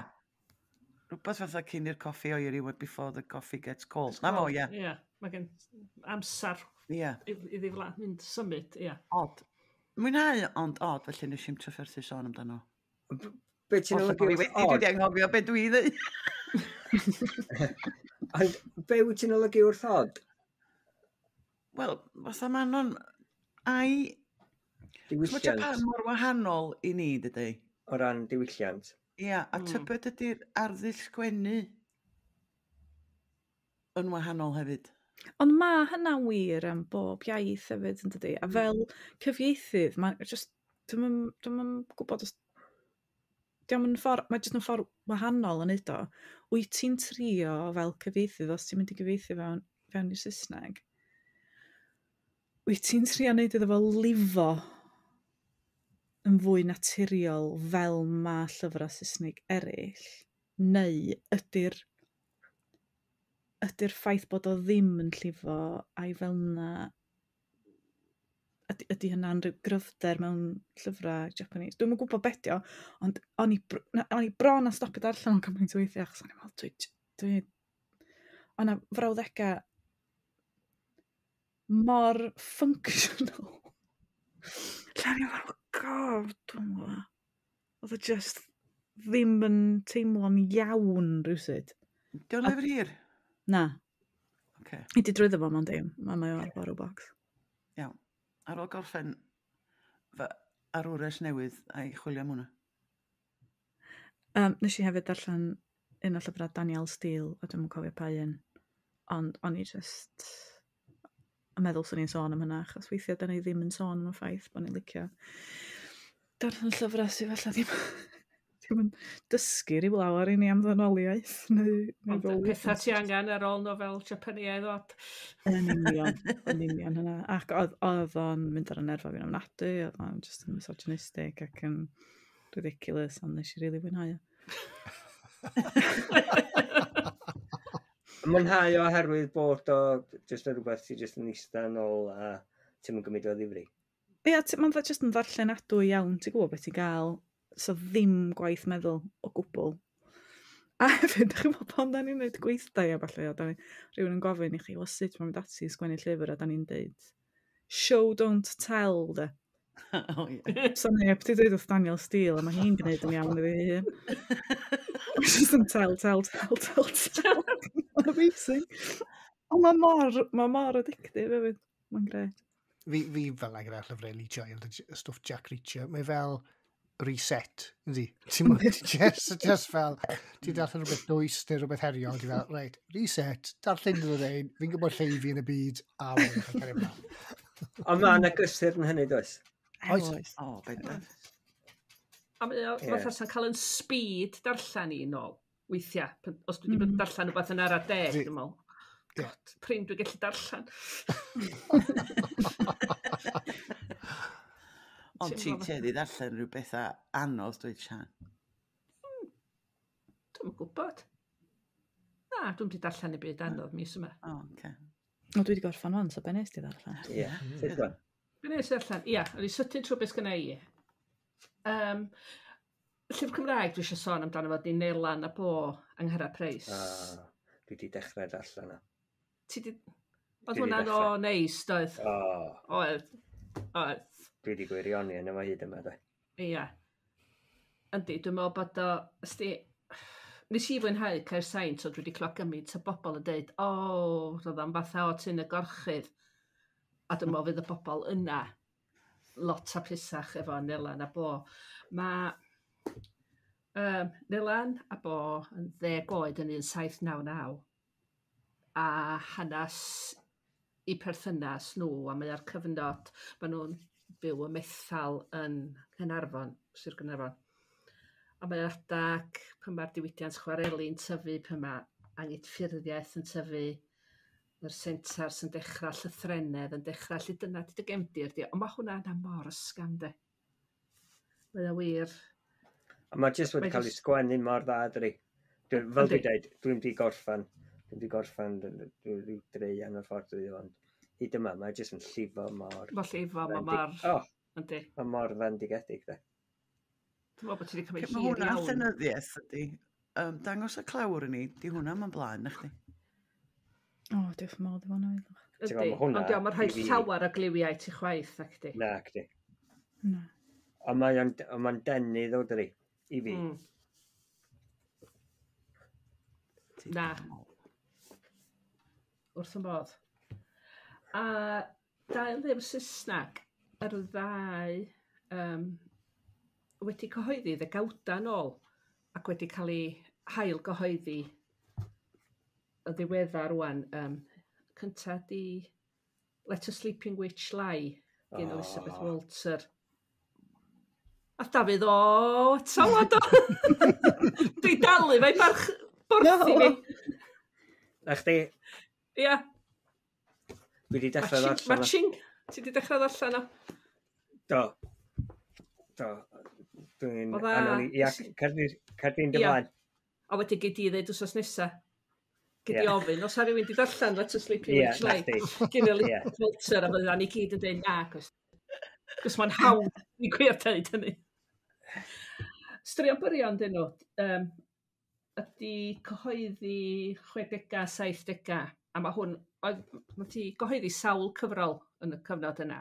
Speaker 2: Rhywbeth fatha cyn i'r coffi oeri, before the coffee gets cold. Na fo, ia.
Speaker 1: Ie, mae gen amser i ddifla mynd symud, ia.
Speaker 2: Od. Mwynhau, ond od, felly nes i'm trafferthu sôn amdano.
Speaker 3: Be ti'n
Speaker 2: Olla
Speaker 3: olygu
Speaker 2: bo' fi
Speaker 3: wrth
Speaker 2: wedi, dwi
Speaker 3: od?
Speaker 2: wedi anghofio be dwi ddweud.
Speaker 3: Ond be wyt ti'n olygu wrth od?
Speaker 2: Wel, fatha Manon, ai... Mae
Speaker 3: Diwylliant.
Speaker 2: Japan mor wahanol i ni, dydy.
Speaker 3: O ran diwylliant.
Speaker 2: Ia, a tybed ydy'r arddull sgwennu yn wahanol hefyd.
Speaker 4: Ond mae hynna'n wir am bob iaith hefyd, yn dydi? A fel cyfieithydd, mae just, dwi'm yn gwybod os... Dio'm yn ffordd, mae jyst yn ffordd wahanol yn neud o. Wyt ti'n trio fel cyfieithydd, os ti'n mynd i gyfieithu fewn i'r Saesneg, wyt ti'n trio neud iddo fo lifo yn fwy naturiol fel ma' llyfrau Saesneg eraill, neu ydy'r ffaith bod o ddim yn llifo a'i fel na ydy hynna'n rhyw gryfder mewn llyfrau Japanese? Dwi'm yn gwybod be 'di o, ond o'n i bron a stopio darllen o'n gymaint o weithiau, achos o'n i'n meddwl, dwi, o'na frawddegau mor functional. Lle o'n i'n meddwl, oh God, dwi'n gwybod. Oedd o just ddim yn teimlo'n iawn rhywsut.
Speaker 2: Dio'n lyfr hir?
Speaker 4: Na.
Speaker 2: Oce.
Speaker 4: I di drwyddo fo mewn dim. Mae o ar Borrow Box.
Speaker 2: Iawn. Ar ôl gorffen fy arwres newydd a'i chwilio am hwnna.
Speaker 4: Nes i hefyd darllen un o llyfrau Danielle Steel, a dwi'm yn cofio pa un. Ond o'n i just yn meddwl swn i'n sôn am hynna, achos weithiau da ni ddim yn sôn am y ffaith bod ni'n licio darllen llyfrau sydd falle ddim yn dysgu rhyw lawer i ni am ddynoliaeth. Neu
Speaker 1: Ond
Speaker 4: fywyd.
Speaker 1: pethau ti angen ar ôl nofel Japaneaidd od.
Speaker 4: Yn union, yn union hynna. Ac oedd o'n mynd ar y nerfau fi'n ofnadwy, oedd o'n just yn misogynistic ac yn ridiculous, ond nes i rili fwynhau o.
Speaker 3: Mwynhau o oherwydd bod o jyst yn rhywbeth ti jyst yn eistedd nôl a ti'n mynd gymryd o ddifri.
Speaker 4: Ia, mae'n jyst yn ddarllenadwy iawn, ti'n gwybod beth ti'n gael, so ddim gwaith meddwl o gwbl. A hefyd, dych chi'n meddwl pan da ni'n gwneud gweithdai a falle, a da ni, rhywun yn gofyn i chi, wel, sut mae'n mynd ati i sgwennu llyfr, a da ni'n deud, show don't tell, de.
Speaker 2: Oh, yeah.
Speaker 4: So neb di dweud wrth Daniel Steele, a mae hi'n gwneud yn iawn iddi hi hun. Just yn tell, tell, tell, tell, tell. Mae'n amazing. Ond mae mor addictive hefyd. Mae'n gret.
Speaker 5: Fi fel na gyda llyfrau Lee Child, y stwff Jack Reacher, mae fel reset, yndi? Ti'n just fel, ti'n darllen rhywbeth dwys neu rhywbeth heriol, ti'n fel, right, reset, darllen dod ein, fi'n gwybod lle i fi yn y byd, a wedyn cael cario ymlaen.
Speaker 3: Ond mae yna gysur yn hynny, does?
Speaker 5: Oes.
Speaker 4: Oes.
Speaker 2: O, bendant.
Speaker 1: A mae o fatha sa'n cael yn speed darllen i nôl, weithiau. Os dwi wedi bod yn darllen rhywbeth yn ara 10, dwi'n meddwl, God, prin dwi'n gallu darllen.
Speaker 2: Ond ti'n tueddu ddarllen rhyw bethau anodd, dweud, Sian?
Speaker 1: Dwi'm yn gwybod. Na, dwi'n wedi darllen y byd anodd mis yma.
Speaker 2: O, oce.
Speaker 4: O, dwi wedi gorffan wan, so be nes ti ddarllen?
Speaker 3: Ie. Sut wan?
Speaker 1: Be nes i ddarllen? Ia, o'n i sydyn trwy beth sgynna i. Llyfr Cymraeg dwi eisiau sôn amdano fo, di Nelan a Bo Angharad Price.
Speaker 3: Ah, dwi wedi dechrau darllen o.
Speaker 1: Ti di... Oedd
Speaker 3: Dwi 'di
Speaker 1: hwnna'n o
Speaker 3: dechrau.
Speaker 1: neis, doedd?
Speaker 3: O,
Speaker 1: Oedd. Oedd.
Speaker 3: dwi wedi gwirioni yn yma hyd yma, de.
Speaker 1: Ia. Yndi, dwi'n meddwl bod o... Ysdi, nes i fwynhau Caersaint, ond dwi wedi clywed gymaint o bobl yn deud, o, roedd o'n fatha o Tyn y Gorchudd. A dwi'n meddwl fydd y bobl yna lot hapusach efo Nelan a Bo. Mae Nelan a Bo yn 10 oed yn 1799 a hanes i perthynas nhw, a mae ar cyfnod, maen nhw'n byw ym Methal yn Nghaernarfon, Sir Gaernarfon. A mae adag pan mae'r diwydiant chwareli'n tyfu, pan mae angydffurfiaeth yn tyfu, mae'r sentars yn dechrau, llythrennedd yn dechrau, lle dyna di dy gefndir di. Ond mae hwnna yna mor ysgafn, de. Mae o wir.
Speaker 3: A mae jyst wedi
Speaker 1: Mae
Speaker 3: cael ei
Speaker 1: jyst-
Speaker 3: sgwennu mor dda, dydi. Fel
Speaker 1: Yndi.
Speaker 3: dwi'n dweud, dwi'n di gorffan. Dwi'n di gorffan, dwi'n rhyw dreian o'r ffordd dwi ond hyd yma, mae jyst yn llifo mor...
Speaker 1: Mae llifo, mae mor...
Speaker 3: O,
Speaker 1: Yndi.
Speaker 3: mae mor fendigedig, de.
Speaker 1: Dwi'n meddwl bod ti wedi cymryd
Speaker 2: Mae
Speaker 1: hir
Speaker 2: hwnna
Speaker 1: iawn.
Speaker 2: llenyddiaeth ydy. Dangos y clawr i ni, di hwnna ma'n blaen, na chdi.
Speaker 4: O, diolch yn fawr, efo hwnna.
Speaker 3: Ti'n
Speaker 1: Yndi.
Speaker 3: gwbod, ma' hwnna
Speaker 1: Ond diolch, mae'n rhoi
Speaker 3: i fi-
Speaker 1: llawer o gliwiau ti chwaith, ac di.
Speaker 3: Na, cdi.
Speaker 4: Na.
Speaker 3: Ond mae'n denu ddo, dydi, i fi.
Speaker 1: Na. Wrth y modd. A dau lyfr Saesneg, yr ddau wedi cyhoeddi ddegawda nôl ac wedi cael ei hail gyhoeddi y ddiweddar rwan. Cynta di Let a Sleeping Witch Lie gen Elizabeth Walter. A Dafydd, o, eto wan do. Dwi dalu, mae'n barch borthi fi.
Speaker 3: Na chdi,
Speaker 1: Ia.
Speaker 3: dwi wedi dechrau ddarllen o.
Speaker 1: Matching. Ti wedi dechrau ddarllen o?
Speaker 3: Do. Do. Dwi'n...
Speaker 1: Oedd a-
Speaker 3: a nawn ni- Ia, Cerdyn dy flaen.
Speaker 1: A wedyn gei di ddeud wsos nesa. Gei di ofyn, os a rhywun di darllen Let a Sleeping
Speaker 3: Ie,
Speaker 1: Witch
Speaker 3: na
Speaker 1: Lie.
Speaker 3: chdi.
Speaker 1: Gyn Elizabeth Walter, a fydda ni gyd yn dweud na, cos. Cos mae'n hawdd i gwir dweud hynny. Straeon byrion dyn nhw, ydy cyhoeddi 60au, 70au, a mae hwn, oedd, mae ti gyhoeddi sawl cyfrol yn y cyfnod yna,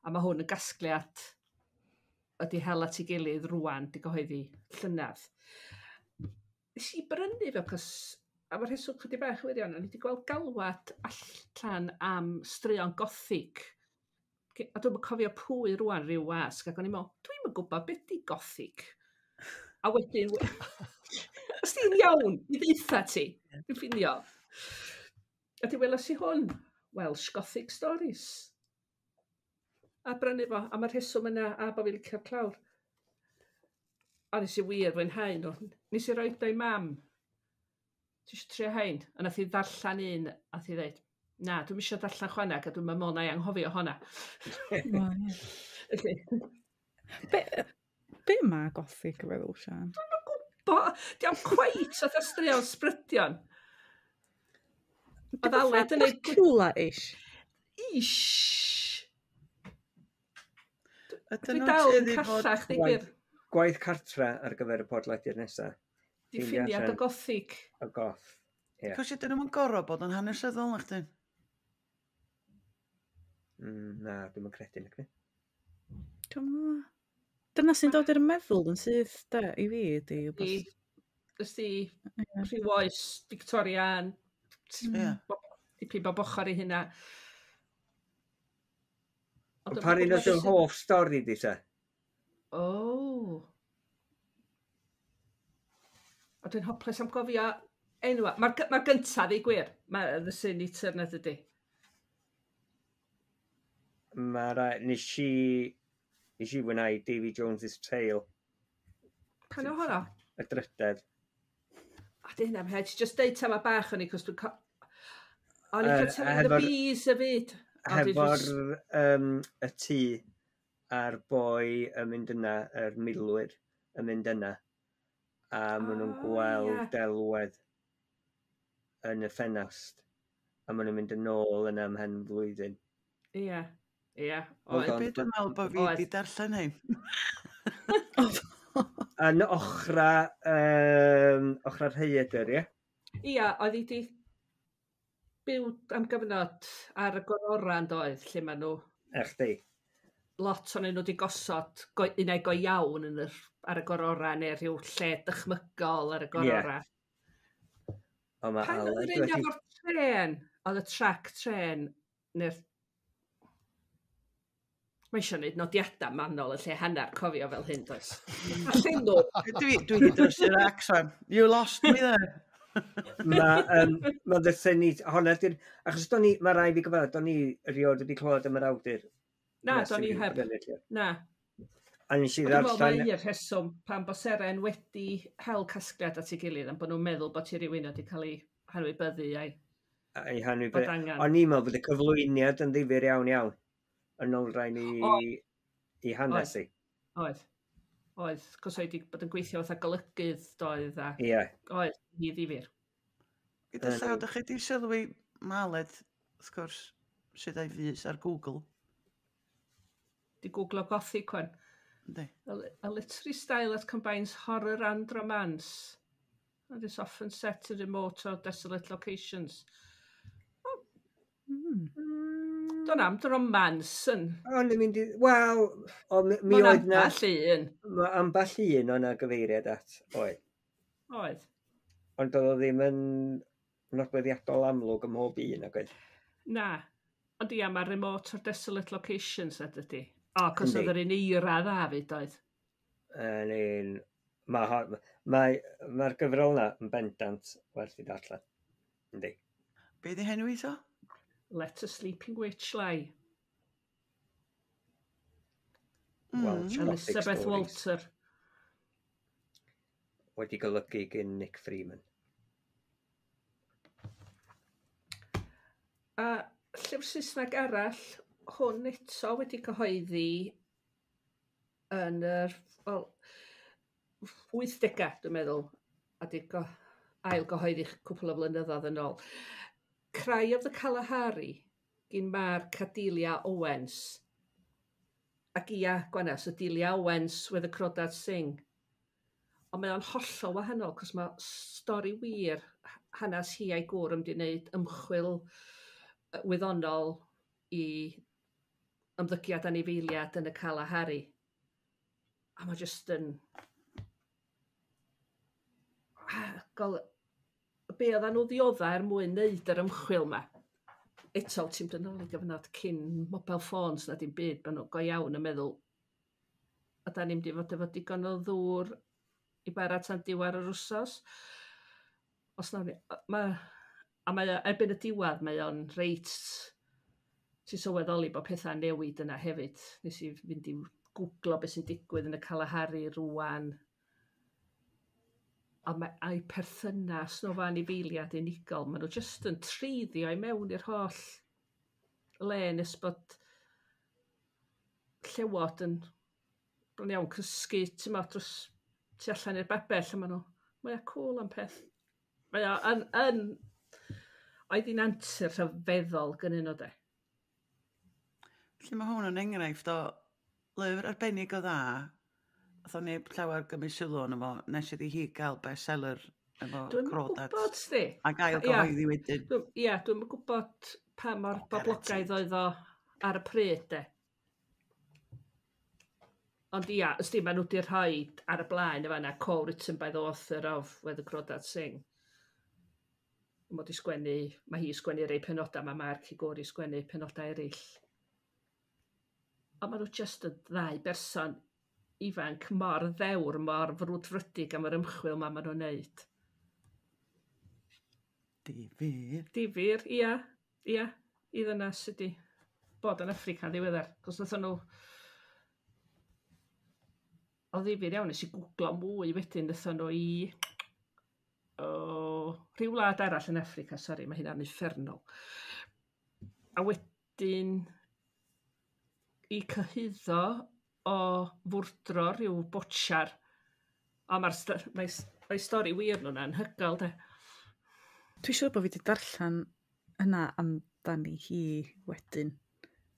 Speaker 1: a mae hwn yn gasgliad ydy hel at ei gilydd rwan, di gyhoeddi llynedd. Nes i brynu fe, cos am y rheswm chydig bach wirion, o'n i wedi gweld galwad allan am straeon gothig. A dwi'm yn cofio pwy rwan rhyw wasg, ac o'n i'n meddwl, dwi'm yn gwybod beth di gothig. A wedyn, os di'n iawn, i ddeutha ti, dwi'n ffindio. A di weles i hwn, Welsh Gothic Stories. A brynu fo, a mae'r rheswm yna, a bo' fi'n licio'r clawr. A nes i wir fwynhau nhw. Nes i roed o i mam. Ti eisiau trio hein? A nath i ddarllen un, a nath i ddeud, na, dwi'm isio darllen chwaneg, a dwi'm yn meddwl na i anghofio honna.
Speaker 4: O, ie.
Speaker 1: Felly,
Speaker 4: Be mae gothic yn feddwl, Sian?
Speaker 1: bo, di o'm cweit fatha straeon sbrydion. Oedd Aled yn neud
Speaker 4: Dracula-ish.
Speaker 1: Ish!
Speaker 2: Ydyn
Speaker 1: Dwi
Speaker 2: nhw'n
Speaker 1: dal yn
Speaker 2: tueddu fod...
Speaker 1: callach, deud gwir.
Speaker 3: Gwaith cartre ar gyfer y podlediad nesaf
Speaker 1: Diffiniad o gothic.
Speaker 3: O goth, ie. Yeah.
Speaker 2: Cos ydyn nhw'n gorfod bod yn hanesyddol na chdi.
Speaker 3: Na, dwi'm yn credu nac
Speaker 4: Dwi'm. Dyna sy'n dod i'r meddwl yn syth, de, i fi, ydi wbath.
Speaker 1: Ys di rhyw oes Victorian,
Speaker 2: Ie.
Speaker 1: dipyn bob ochr i hynna.
Speaker 3: Ond pa un oedd dy hoff stori di te?
Speaker 1: O. A dwi'n hopeless am gofio enwa. Mae'r ma gyntaf i gwir. Mae The Sin Eater na dydy.
Speaker 3: Mae'r... Nes i fwynhau Davy Jones's Tale.
Speaker 1: Pan o hwnna?
Speaker 3: Y drydedd.
Speaker 1: A di hynna, mhed, just deud tama bach o'n i, cos dwi'n... O'n i'n cael Telling the Bees hefyd.
Speaker 3: Hefo'r y tŷ a'r boi yn mynd yna, yr milwyr yn mynd yna, a maen nhw'n gweld delwedd yn y ffenast, a maen nhw'n mynd yn ôl yna ymhen flwyddyn.
Speaker 1: Ie, ie.
Speaker 2: Be dwi'n meddwl bod fi wedi darllen hein?
Speaker 3: Yn ochra, ochra'r rhaeadr, ie?
Speaker 1: Ia, oedd hi di byw am gyfnod ar y gorora yn doedd, lle maen nhw...
Speaker 3: Ech di.
Speaker 1: Lot o'n nhw wedi gosod go, unau go iawn yn yr, ar y gorora neu rhyw lle dychmygol ar y gorora.
Speaker 3: Yeah. O, mae
Speaker 1: Pan oedd yr un efo'r tren, oedd y trac tren, neu'r... Mae eisiau gwneud nodiadau manol yn lle hanner cofio fel hyn, does? Allan nhw.
Speaker 2: Dwi wedi drysu'r accent. You lost me there.
Speaker 3: Mae ma The Sin Eater, honna di'r, achos do'n i, mae rai fi gyfadda, do'n i erioed wedi clywed am yr awdur.
Speaker 1: Na, do'n i heb. Na.
Speaker 3: A nes i
Speaker 1: Dwi'n meddwl
Speaker 3: ddarllen.
Speaker 1: mae un rheswm pan bod Seren wedi hel casgliad at ei gilydd, am bod nhw'n meddwl bod ti rhywun wedi cael ei hanwybyddu a'i
Speaker 3: Ei hanwybyddu.
Speaker 1: bod angen.
Speaker 3: O'n i'n meddwl bod y cyflwyniad yn ddifyr iawn iawn. Yn olrhain i hanes i.
Speaker 1: Oedd. Oedd. Cos oedd wedi bod yn gweithio fatha golygydd doedd a...
Speaker 3: Ie.
Speaker 1: Oedd, hi ddifyr.
Speaker 2: Gyda llaw, dych chi wedi sylwi Maled, wrth gwrs, sydd â'i fys ar Google.
Speaker 1: Di googlo gothic wan.
Speaker 2: Yndi.
Speaker 1: A literary style that combines horror and romance. And is often set in remote or desolate locations. Do'n am romance yn...
Speaker 3: O'n i'n mynd i... Wel, o, mi
Speaker 1: Mae'n
Speaker 3: oedd na.
Speaker 1: ambell un.
Speaker 3: Mae ambell un o'na gyfeiriad at, oedd.
Speaker 1: Oedd.
Speaker 3: Ond doedd o ddim yn nodweddiadol amlwg ym mhob un, ac oedd.
Speaker 1: Na. Ond ia, mae remote or desolate locations na dydy. O, cos
Speaker 3: Yndi.
Speaker 1: oedd yr un eira dda fyd oedd.
Speaker 3: Yn un... Mae'r mae, mae'r gyfrol na yn bendant werth i darllen. Yndi.
Speaker 2: Be di henw i to?
Speaker 1: Let a Sleeping Witch Lie.
Speaker 3: Welsh Gothic
Speaker 1: Elizabeth
Speaker 3: Stories.
Speaker 1: Walter.
Speaker 3: Wedi golygu gan Nick Freeman.
Speaker 1: A llyfr Saesneg arall, hwn eto wedi cyhoeddi yn yr wel, 80au, dwi'n meddwl, a di ail gyhoeddi cwpl o flynyddoedd yn ôl. Cry of the Kalahari gyn Mark a Delia Owens. Ac ia, gwanas, y Delia Owens with the Crawdad Sing. Ond mae o'n hollol wahanol, cos mae stori wir hanes hi a'i gŵr yn mynd i wneud ymchwil wyddonol i ymddygiad anifeiliad yn y Kalahari. A mae jyst yn... Ah, gol... Be oedden nhw ddiodda er mwyn wneud yr ymchwil ma. Eto, ti'n mynd yn ôl i gyfnod cyn mobile phones na dim byd, maen nhw go iawn yn meddwl, a da ni'n mynd i fod efo digon o ddŵr i bara tan diwedd yr wsos. Os nawn ni... A mae o, erbyn y diwedd, mae o'n reit... Ti'n sylweddoli bod pethau'n newid yna hefyd. Nes i fynd i googlo beth sy'n digwydd yn y Kalahari rwan. A mae a'i perthynas nhw efo anifeiliad unigol, maen nhw jyst yn treiddio i mewn i'r holl le nes bod llewod yn bron iawn cysgu, ti'n mo, dros tu allan i'r babell, a maen nhw, mae o cool am peth. Mae o yn oedd hi'n antur rhyfeddol gynnyn nhw de.
Speaker 2: Felly mae hwn yn enghraifft o lyfr arbennig o dda Oedd o neb llawer gymryd sylw ono fo, nes iddi hi gael bestseller efo
Speaker 1: Dwi'm yn
Speaker 2: Crawdads.
Speaker 1: gwybod, sti.
Speaker 2: Ac ail
Speaker 1: Ia.
Speaker 2: gyhoeddi wedyn.
Speaker 1: Ia, dwi'm yn gwybod pa mor
Speaker 2: O,
Speaker 1: boblogaidd oedd o ar y pryd, de. Ond ia, ysdi, maen nhw wedi rhoi ar y blaen y fanna, co-written by the author of Where the Crawdads Sing. Mod i sgwennu, mae hi sgwennu rei penodau, mae Mark Higori sgwennu penodau eraill. Ond maen nhw just yn ddau berson ifanc mor ddewr, mor frwdfrydig am yr ymchwil ma maen nhw'n neud.
Speaker 2: Difyr.
Speaker 1: Difyr, ia, ia, i ddynas sydd wedi bod yn Affrica'n ddiweddar. Cos nathon nhw... O ddifyr iawn, nes i gwglo mwy wedyn, nathon nhw i... O, rhyw wlad arall yn Affrica, sori, mae hynna'n uffernol. A wedyn i cyhuddo o fwrdro rhyw botsiar. O, mae'r mae stori wir nhw'n anhygoel, de.
Speaker 4: Dwi'n siŵr bod fi wedi darllen yna amdani hi wedyn.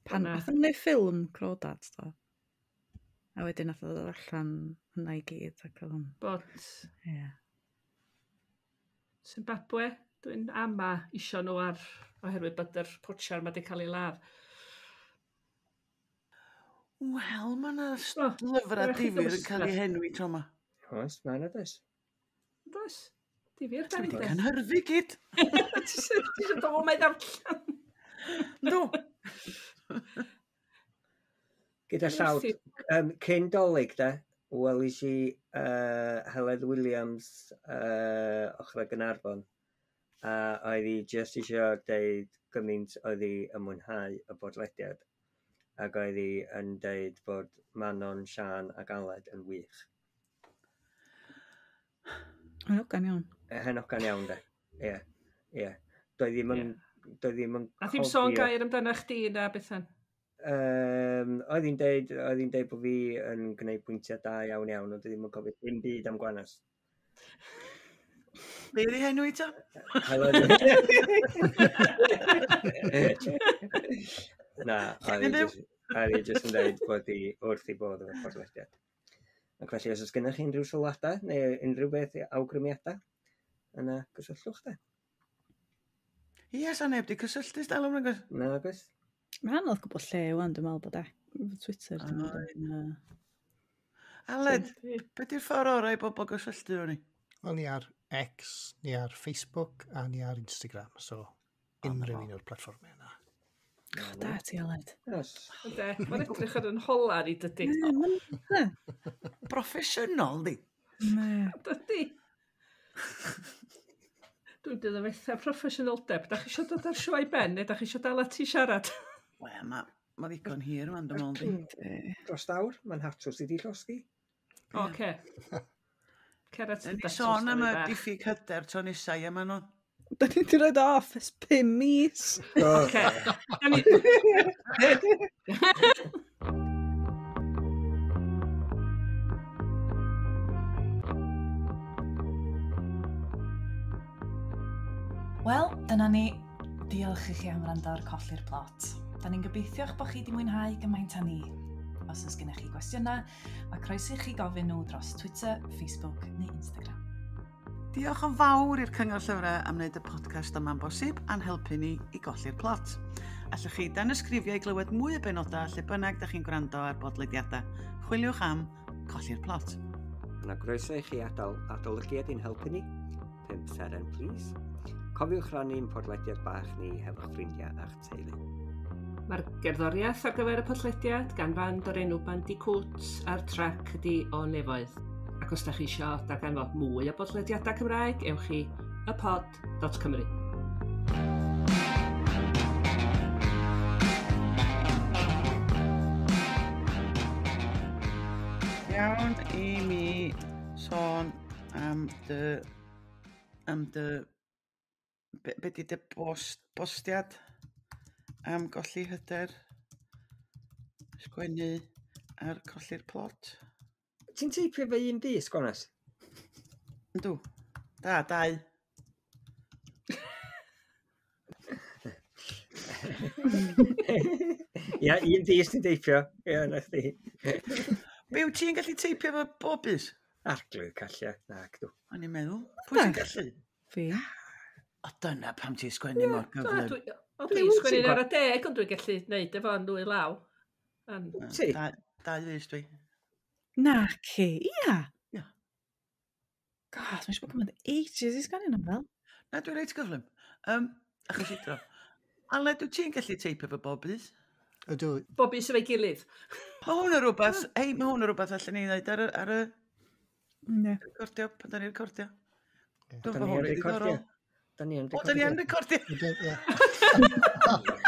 Speaker 4: Pan
Speaker 1: Dyna.
Speaker 4: nath nhw'n gwneud ffilm Crawdads, do. A wedyn nath o ddod allan hynna i gyd ac oedd o'n...
Speaker 1: Bod
Speaker 4: Ie.
Speaker 1: Zimbabwe, dwi'n ama isio nhw ar, oherwydd bod yr potsiar ma wedi cael ei ladd.
Speaker 2: Wel, mae yna
Speaker 1: O,
Speaker 2: lyfrau
Speaker 1: dyna chi
Speaker 2: difyr yn cael ei
Speaker 1: gymysgedd.
Speaker 2: henwi tro yma.
Speaker 3: Oes, mae yna does.
Speaker 1: Does? Difyr, da
Speaker 2: Dwi
Speaker 1: ni
Speaker 2: wedi
Speaker 1: de.
Speaker 2: cynhyrfu gyd.
Speaker 1: Ti isio dod mae ddarllen.
Speaker 2: Yndw.
Speaker 3: Gyda llaw, cyn Dolig de, welis i Heledd Williams ochr Gaernarfon, a oedd hi jyst eisiau deud gymaint oedd hi yn mwynhau y bodlediad, ac oedd hi yn deud bod Manon, Sian ac Aled yn wych.
Speaker 4: Mae'n hogan iawn.
Speaker 3: Hen hogan iawn de, ie, ie. Doedd ddim yn, doedd ddim yn
Speaker 1: Nath hi'm sôn
Speaker 3: cofio-
Speaker 1: gair amdano chdi na Bethan.
Speaker 3: Oedd hi'n deud, oedd hi'n deud bod fi yn gwneud pwyntiau da iawn iawn, ond oedd ddim yn cofio dim byd am Gwanas.
Speaker 2: Be ydi henw i ta?
Speaker 3: Heledd. Na, oedd hi
Speaker 2: Lle
Speaker 3: jyst- oedd hi jyst yn deud bod hi wrth ei bodd efo'r podlediad. Ac felly, os oes gennych chi unrhyw sylwadau neu unrhyw beth awgrymiadau, yna gysylltwch de.
Speaker 2: Ie, sa neb di cysylltu sdal o'n agos.
Speaker 3: Na, agos?
Speaker 4: Mae'n anodd gwybod lle wan, dwi'n meddwl bod e. Twitter, dwi'n meddwl.
Speaker 2: Aled, be di'r ffordd orau i bobl gysylltu o'n i?
Speaker 5: Wel, ni ar X, ni ar Facebook a ni ar Instagram, so unrhyw un o'r platfformau yna.
Speaker 4: Da ti, Aled.
Speaker 3: Yes.
Speaker 1: Ynde, mae'n edrych ar yn hola ni, dydy.
Speaker 4: Ie,
Speaker 2: Broffesiynol, di.
Speaker 4: ma'n-
Speaker 1: Dydy. Dwi'n dod o fetha proffesiynoldeb. Da chi eisiau dod ar sioe ben, neu da chi eisiau dal ati siarad?
Speaker 2: Wel, mae ma ddigon hir rwan, dwi'n meddwl, di.
Speaker 4: Yndi.
Speaker 3: Dros awr, mae'n hatws i di llosgi.
Speaker 1: Oce. Cer at
Speaker 2: Dyn
Speaker 1: y
Speaker 2: ni
Speaker 1: datws,
Speaker 2: sôn am y
Speaker 1: bach.
Speaker 2: diffyg hyder tro nesa, ie, maen nhw.
Speaker 4: Da ni wedi rhoi off ers 5 mis.
Speaker 1: Oce. Da ni-
Speaker 4: Wel, dyna ni. Diolch i chi am wrando ar Colli'r Plot. Da ni'n gobeithio'ch bod chi wedi mwynhau gymaint â ni. Os oes gennych chi gwestiynau, mae croeso i chi gofyn nhw dros Twitter, Facebook neu Instagram.
Speaker 2: Diolch yn fawr i'r Cyngor Llyfrau am wneud y podcast yma'n bosib a'n helpu ni i golli'r plot. Allwch chi danysgrifio i glywed mwy o benodau lle bynnag da chi'n gwrando ar bodlediadau. Chwiliwch am Colli'r Plot.
Speaker 3: Yna groeso i chi adael adolygiad i'n helpu ni. 5 seren, please. Cofiwch rannu'n podlediad bach ni hefo'ch ffrindiau a'ch teulu.
Speaker 1: Mae'r gerddoriaeth ar gyfer y podlediad gan fand o'r enw Bandicoot a'r trac ydi O Nefoedd. Ac os da chi eisiau darganfod mwy o bodlediadau Cymraeg, ewch i ypod.cymru.
Speaker 2: Iawn i mi sôn am dy... am dy... Be di dy bostiad am golli hyder, sgwennu ar colli'r plot?
Speaker 3: Ti'n teipio fe un bys, Gwanas?
Speaker 2: Yndw. Da, dau.
Speaker 3: Ia, un bys ti'n teipio. Ia, na chdi.
Speaker 2: Be wyt ti'n gallu teipio efo bob bys?
Speaker 3: Arglwydd callia, nac dw.
Speaker 2: O'n i'n meddwl. Pwy sy'n gallu?
Speaker 4: Fi.
Speaker 2: O dyna pam ti'n sgwennu mor gyflym.
Speaker 1: O, dwi'n sgwennu ar y deg, ond dwi'n gallu gwneud efo nwy law.
Speaker 3: Ti?
Speaker 2: Dau fys dwi.
Speaker 4: Naci, ia.
Speaker 2: Ia.
Speaker 4: God, mae'n siŵr bod cymryd ages i sgwennu nofel.
Speaker 2: Na, dwi'n reit gyflym. Achos idro. Aled, wyt ti'n gallu teipio efo bob bys?
Speaker 5: Ydw.
Speaker 1: Bob bys efo'i gilydd.
Speaker 2: Mae hwn yn rhywbeth, hei, mae hwn yn rhywbeth allan ni wneud ar y, ar y recordio, pan da ni'n recordio. Dwi'n
Speaker 3: Da
Speaker 2: bod
Speaker 3: ni
Speaker 2: hwn
Speaker 3: yn
Speaker 2: yn ddiddorol.
Speaker 3: recordio. Da ni yn
Speaker 2: O, da ni yn
Speaker 3: recordio.
Speaker 2: recordio.
Speaker 5: Ydw, ie.